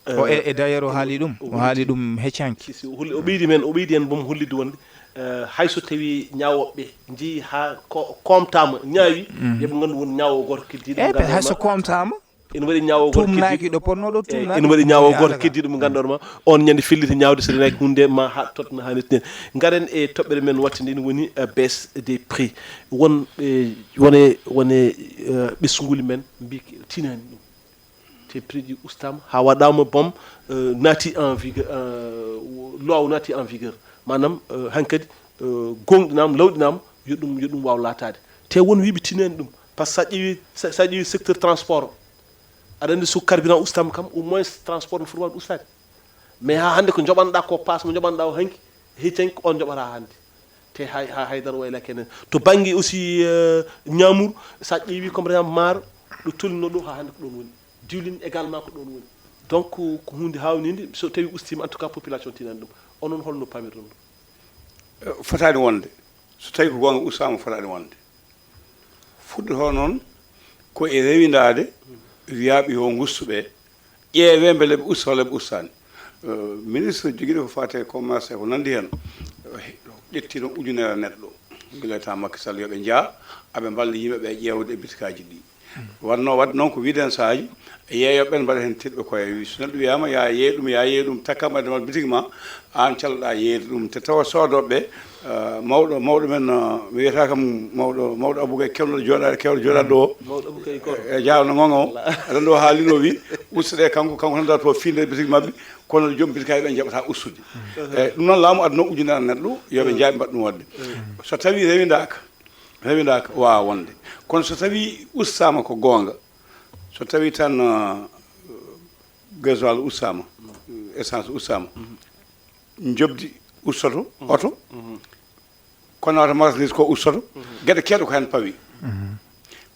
eh, o e, e d'ailleurs o haali ɗum, o haali ɗum heccanki. Si, si, o holli, o ɓeydi men, o ɓeydi heen boom hollitde wonde, eh, hay so tawi ñaawooɓe njii haa ko- koomtaama, ñaawi, yoɓe nganndu won ñaawo gooto keddiiɗo. Eyi, hay so koomtaama, ene waɗi ñaawo gooto keddiiɗo. Tuumnaaki ɗo potnoo ɗo, eh, tuumnaaki. Ene waɗi ñaawo gooto keddiiɗo mo ngannduɗaa ma, on ñande felliti ñaawde, so renaaki huunde ma haa totta haa netti. Ngaren e toɓɓere men wattinde, ene woni, eh, baisse des prix. Won, eh, wone, wone, eh, ɓesnguuli men mbii tinaani ɗum. Te prix ji ustaama haa waɗaama boom, eh, naati en vigueur, eh, loi o naati en vigueur. Maanaam, eh, hankadi, eh, gooŋɗinaama, lawɗinaama, yo ɗum, yo ɗum waaw laataade. Te won wiiɓe tinaani ɗum. Par ce que sa ƴeewi, sa, sa ƴeewi secteur transport, aɗa anndi so carburant ustaama kam, au moins transport no foti waawde ustaade. Mais haa hannde ko njoɓanɗaa ko paas mo njoɓanɗaa o hanki, heccanki on njoɓataa hannde. Te hay, hay, haydara waylaaki heen. To bannge aussi, eh, ñaamuru, sa ƴeewi comme par exemple maaro, ɗo tolnino ɗo haa hannde ko ɗoon woni. Diwlin également ko ɗoon woni. Donc ko huunde haawninde, so tawi ustiima, en tout cas population tinaani ɗum. Onon holno paamirɗon ɗum? Eh, fotaani wonde. So tawi ko goonga ustaama, fotaani wonde. Fuɗɗotoo noon ko e rewindaade, wiyaaɓe yo ngustu ɓe, ƴeewee mbele ɓe usta walla ɓe ustaani. Eh, ministre jogiiɗo ko faati e commerce e ko nanndi heen, eh, ƴettiino ujunere neɗɗo. Gila ta Macky Sall yo ɓe njah, aɓe mballa yimɓe ɓe ƴeewde e bitikaaji ɗi. Wannoo waɗde noon ko wiiden sahaaji, yeeyooɓe ɓeen mbaɗa heen teɗɓe koye. Wi, so neɗɗo wiyaama, "Yaa yeey ɗum, yaa yeey ɗum, takkam ɓayde ma bitik ma," aan calloɗaa yeeyde ɗum. Te tawa soodooɓe ɓe, eh, mawɗo, mawɗo men, eh, mi wiyata kam mawɗo, mawɗo Abou Gaye, kewɗo jooɗaade, kewɗo jooɗaade ɗo o. Mawɗo Abou Gaye Koro. E, jaaw no ngonga o. Aɗa anndi o haali no wi, ustude kanko, kanko tan darto fiinde bitik maɓɓe, kono joom bitikaaji ɓe njaɓata ustude. Eh, ɗum noon laamu aduna ujunere neɗɗo, yo ɓe njaɓ mbaɗ ɗum waɗde. So tawi rewindaaka, rewindaaka, waawa wonde. Kono so tawi ustaama ko goonga, so tawi tan, eh, gasoil ustaama, essence ustaama, njoɓdi ustoto, oto, kono wata marchandise ko ustoto, geɗe keewɗe ko heen pawi.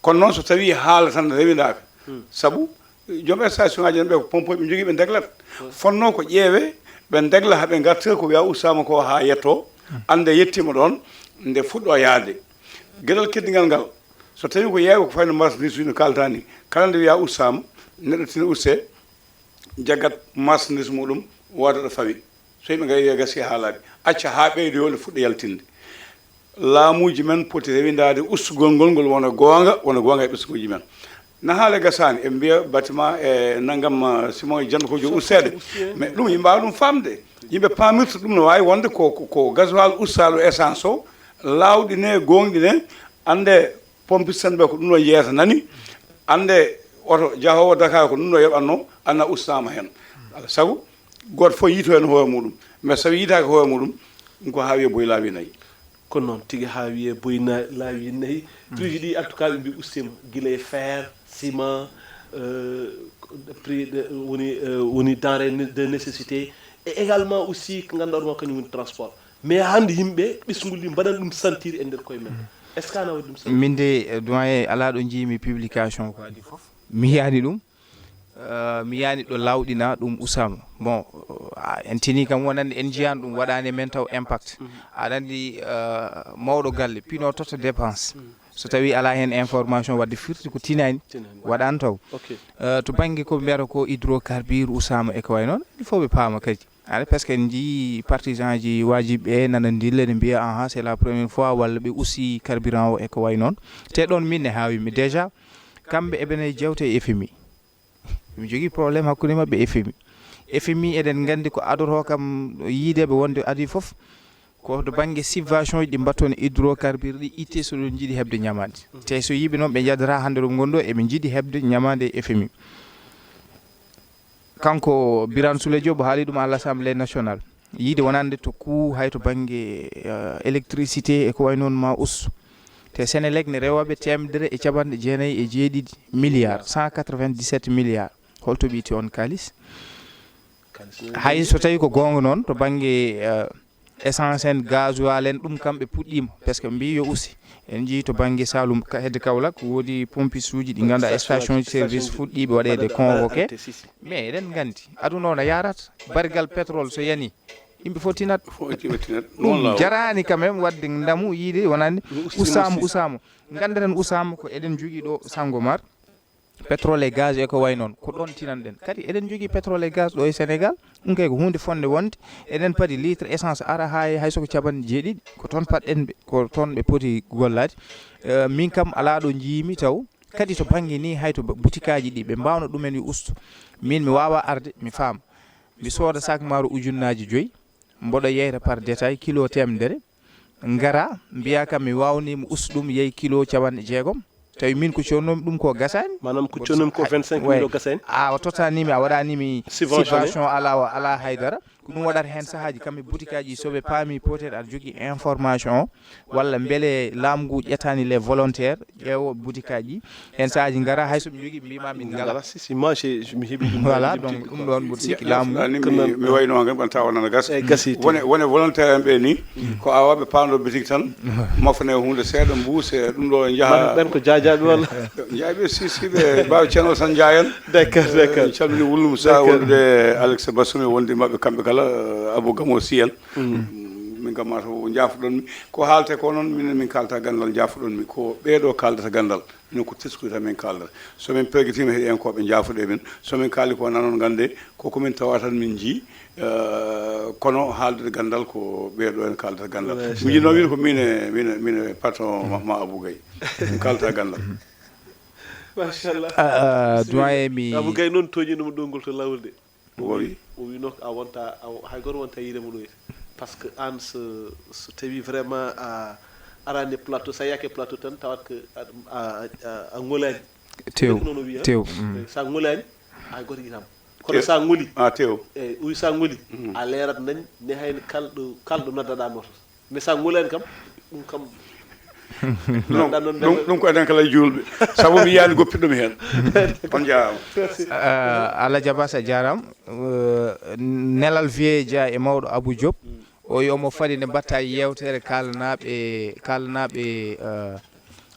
Kono noon so tawi haala tan rewindaaka, sabu joom station ngaaji en ɓe ko pompe ɓe njogii, ɓe ndeglat. Fotnoo ko ƴeewee, ɓe ndegla haa ɓe ngartira ko wiyaa ustaama ko haa yettoo, annde yettiima ɗoon, nde fuɗɗoo yahde. Geɗal keddigal ngal, so tawi ko yeewa ko fayno marchandise no kaaltaa ni, kala nde wiyaa ustaama, neɗɗo tina ustee, jaggat marchandise muɗum, wooda ɗo fawi. So yimɓe ngari wiya gasi haa laaɓi, acca haa ɓeydoyoo nde fuɗɗa yaltinde. Laamuuji men poti rewindaade ustugol ngol, ngol wona goonga, wona goonga e ɓesnguuji men. Na haala gasaani, eɓe mbiya bâtiment e nanngam, ah, ciment e jannde ko joom usteede. Mais ɗum yimɓe mbaawa ɗum faamde. Yimɓe paamirta ɗum no waawi wonde ko, ko, ko gasoil ustaaɗo essence o, laawɗine, gooŋɗine, annde pompiste en ɓe ko ɗum ɗo jeeyata nani, annde oto jahoowo Dakar ko ɗum ɗo yoɓatnoo, anna ustaama heen. Alaa sago, gooto fof yiito heen hoore muɗum. Mais so tawii yiitaaka hoore muɗum, ɗum ko haa wiye boy laawi nayi. Ko noon tigi, haa wiye boy na-, laawi nayi. Piiji ɗi, en tout cas, ɓe mbi ustiima gila e fer, ciment, euh, prix de, woni, euh, woni denrée de nécessité, et également aussi ko ngannduɗaa ɗum kañum woni transport. Mais hannde yimɓe ɓesngol ɗi mbaɗan ɗum sentir e nder koye men. Est-ce que ana waɗi ɗum sentir? Min de, eh, doyen, alaa ɗo njiimi publication ko adii fof. Mi yiyaani ɗum. Eh, mi yiyaani ɗo laawɗina ɗum usaama. Bon, eh, en tini kam wonande en njiyaani ɗum, waɗaani e men taw impact. Aɗa anndi, eh, mawɗo galle, pino totta dépense. So tawii alaa heen information waɗde firti ko tinaani, waɗaani taw. Eh, to bannge ko mbiyata ko hydrocarbure usaama e ko wayi noon, il faut ɓe paama kadi. Aɗa, parce que en njii partisan ji waajiɓe ɓe nana ndille, ne mbiya, "Aha, c'est la première fois," walla ɓe usi carburant o e ko wayi noon. Te ɗoon min ne haawi mi déjà, kamɓe eɓene jewte e F M I. Mi jogii problème hakkunde maɓɓe e F M I. F M I eɗen nganndi ko adoto kam yiideɓe wonde adii fof, ko to bannge subvention ji ɗi mbatton e hydrocarbure ɗi itte so ɗum njiɗi heɓde ñamaande. Te so yiiɓe noon ɓe njadata hannde ɗum ngonɗo eɓe njiɗi heɓde ñamaande e F M I. Kanko Birane Souleye Diop haali ɗum à l'Assemblée nationale. Yiide wonande to coût hay to bannge, eh, électricité e ko wayi noon ma us. Te Senelec ne rewaɓe teemedere e capanɗe jeenayi e jeeɗiɗi milliards, cent quatre-vingt-dix-sept milliards. Holto ɓe itti on kaalis? Hay so tawi ko goonga noon, to bannge, eh, essence en, gasoil en, ɗum kam ɓe puɗɗiima, parce que mbi yo usi. En njii to bannge Saloum, ka, hedde Kaolack, woodi pompiste uji ɗi ngannduɗaa station service fuɗɗiiɓe waɗeede convoqué. Mais eɗen nganndi, aduna o no yaarata. Barigal pétrole so yani, yimɓe fof tinat. Fof tinat. Ɗum jaraani quand même waɗde ndamu yiide wonande usaama, usaama. Nganndaten usaama ko eɗen njogii ɗo Sangomar. Pétrole et gaz e ko wayi noon, ko ɗoon tinanɗen. Kadi eɗen njogii pétrole et gaz ɗo e Sénégal, ɗum kay ko huunde fotnde wonde. Eɗen padi litre essence ara haa e hay so ko capanɗe jeeɗiɗi, ko toon paɗɗen ɓe, ko toon ɓe poti gollaade. Eh, min kam alaa ɗo njiimi taw. Kadi to bannge ni hay to ba-, butikaaji ɗi ɓe mbaawno ɗumen yo usto. Min mi waawaa arde, mi faama. Mi sooda sac maaro ujunnaaji joyi, mboɗo yeyta par détail kilo teemedere. Ngara, mbiya kam mi waawni mo ustu ɗum yehi kilo capanɗe jeegom. Tawi min ko connoomi ɗum ko gasaani. Maanaam ko connoomi ko vingt-cinq mille o gasaani? A, o tottanimi, a waɗanimi subvention, alaa, alaa haydara. Ko ɗum waɗata heen sahaaji kam e butikaaji, so ɓe paami peut-être aɗa jogii information o, walla mbele laamu ngu ƴettani les volontaires, ƴeewo butikaaji. Heen sahaaji ngara, hay so ɓe njogii, mbima min ngala. Si, si, moi, j'ai, mi heɓi ɗum. Voilà, donc ɗum ɗoon mboɗo sikki laamu ngu. Mi, mi wayno kam, ɓen tawa nana gasa. Eyi, gasi. Wone, wone volontaire en ɓe ni, ko awaaɓe paando bitik tan, mofane huunde seeɗa, mbuuse, ɗum ɗo njaha. Ɓen ko jaajaaɓe walla? Njaha ɓe si, si ɓe mbaawi ceno tan njaayan. D'accord, d'accord. En calmini Wullum Sa, d'accord, wondude Alex Bassoumi, wondi maɓɓe kamɓe kala, Abou Gamo Siyel. Min kam maa to njaafoɗon mi. Ko haalte ko noon, min, min kaalta ganndal, njaafoɗon mi. Ko ɓeeɗo kaaldata ganndal. Minen ko teskude tan min kaaldata. So min pergitiima heɗiyankooɓe, njaafoɗee min. So min kaali ko nanon, nganndee ko ko min tawa tan min njii, eh, kono haaldude ganndal ko ɓeeɗo en kaaldata ganndal. Machallah. Mi jinnoo wiide ko min e, min e, min e patron ma, ma Abou Gaye. Min kaalta ganndal. Machallah. Ah, ah, doyen mi Abou Gaye noon tooñinoma ɗo ngol to laawol de. O wi? O wi noon a wonta, a, hay gooto wonta yiide mo ɗoyde. Par ce que aan so, so tawi vraiment a araani e plateau, so a yaake e plateau tan tawat ko a, a, a, a ŋolaani. Tew, noon o wi, tew, mm. Eyi, so a ŋolaani, hay gooto yiɗaama. Kono so a ŋoli, a tew. Eyi, o wi so a ŋoli, a leerat nañ, ne hayno kalɗo, kalɗo noddaɗaa mo to. Mais so a ŋolaani kam, ɗum kam, non, ɗum, ɗum ko enen kala e juulɓe. Sabu mi yiyaani goppiɗo mi heen. On njaaraama. Ah, Alhaji Abass, a jaaraama. Eh, nelal Vieux Dia e mawɗo Abou Diop. O yo mo fadi nde mbatta yeewtere kaalanaaɓe, kaalanaaɓe, eh,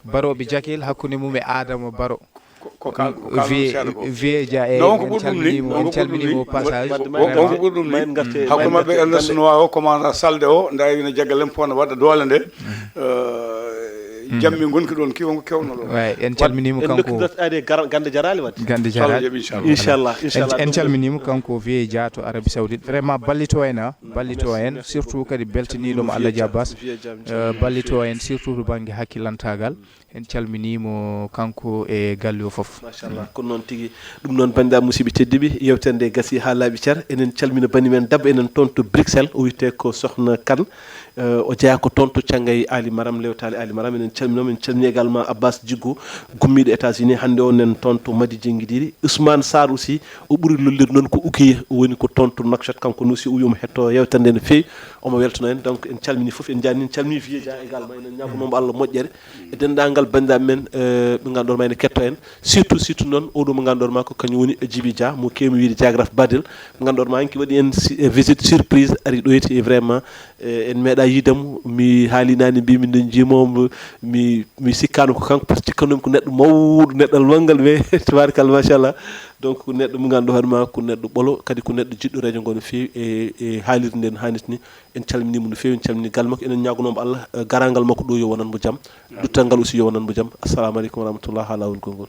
Barooɓe Jakel, hakkunde mum e Adama Baro. Ko, ko kal-, ko kaalɗon seeɗa ko. Vieux Dia, eyi, en calminiima, en calminiima au passage. Won ko ɓuri ɗum ni. Hakkunde maɓɓe, Ernest Noir o, commandant Salde o, nda ina jaggal en, pono waɗa doole nde. Eh, Kamɓe ngonki ɗon, ki wonko kewno ɗon. Way, en calminiima en kanko. Ndokkirdat ari gar- gannde jaraali wadde. Gannde Inchallah, jaraali. Inchallah, En, inchallah. en calminiima kanko V J Dia to Arabie Saoudite. Vraiment ballito en, a ballito en, surtout kadi beltiniiɗo mo Allah Dia Bass. Eh, ballito en surtout to bannge hakkilantaagal. En calminiimo kanko e galle o fof. Machallah, ko noon tigi. Ɗum noon, banndiraaɓe musidɓe tedduɓe, yewtere nde gasi haa laaɓi cer. Enen calmina bani men dabbo enen toon to Bruxelles, o wiyetee ko Sokhna Kane. Eh, o jeyaa ko toon to Cangay Ali Maram, lewtaali Ali Maram. Enen calminii mo, en calminii également Abbas Jiggo, gummiiɗo États-Unis. Hannde o nen toon to Madi Jenngidiiri. Ousmane Sarr aussi, o ɓuri lollirde noon ko Ukiye, o woni ko toon to Nouakchott. Kanko ne aussi o wii omo hettoo yewtere nde no feewi, omo weltano en. Donc en calminii fof, en njaarnii, en calminii V J Dia également. Enen ñaaganoo mo Allah moƴƴere. E denndaangal banndiraaɓe men, eh, ɓe ngannduɗaa ma ene kettoo en, surtout, surtout noon oɗo mo ngannduɗaa ma ko kañum woni Djiby Dia, mo keewmi wiyde Diagraf Badel. Mo ngannduɗaa ma hanki waɗi en si- eh, visite surprise, ari ɗo ete. Vraiment, eh, en meeɗaa yiide mo. Mi haali naane, mbimi nde njiimomo, mi mi sikkaano ko kanko, par ce que cikkanomi ko neɗɗo mawɗo, neɗɗal manngal, mais tabaarkalla, machallah. Donc ko neɗɗo mo ngannduɗaa hoore ma ko neɗɗo ɓolo, kadi ko neɗɗo jiɗɗo radio ngo no feewi, e e haalirde nde no haanirta ni. En calminiimo no feewi, en calminii galle makko. Enen ñaaganoo mo Allah, eh, garaangal makko ɗo yo wonan mo jam, duttal ngal aussi yo wonan mo jam. Assalamu aleykum wa rahmatullah, haa laawol konngol.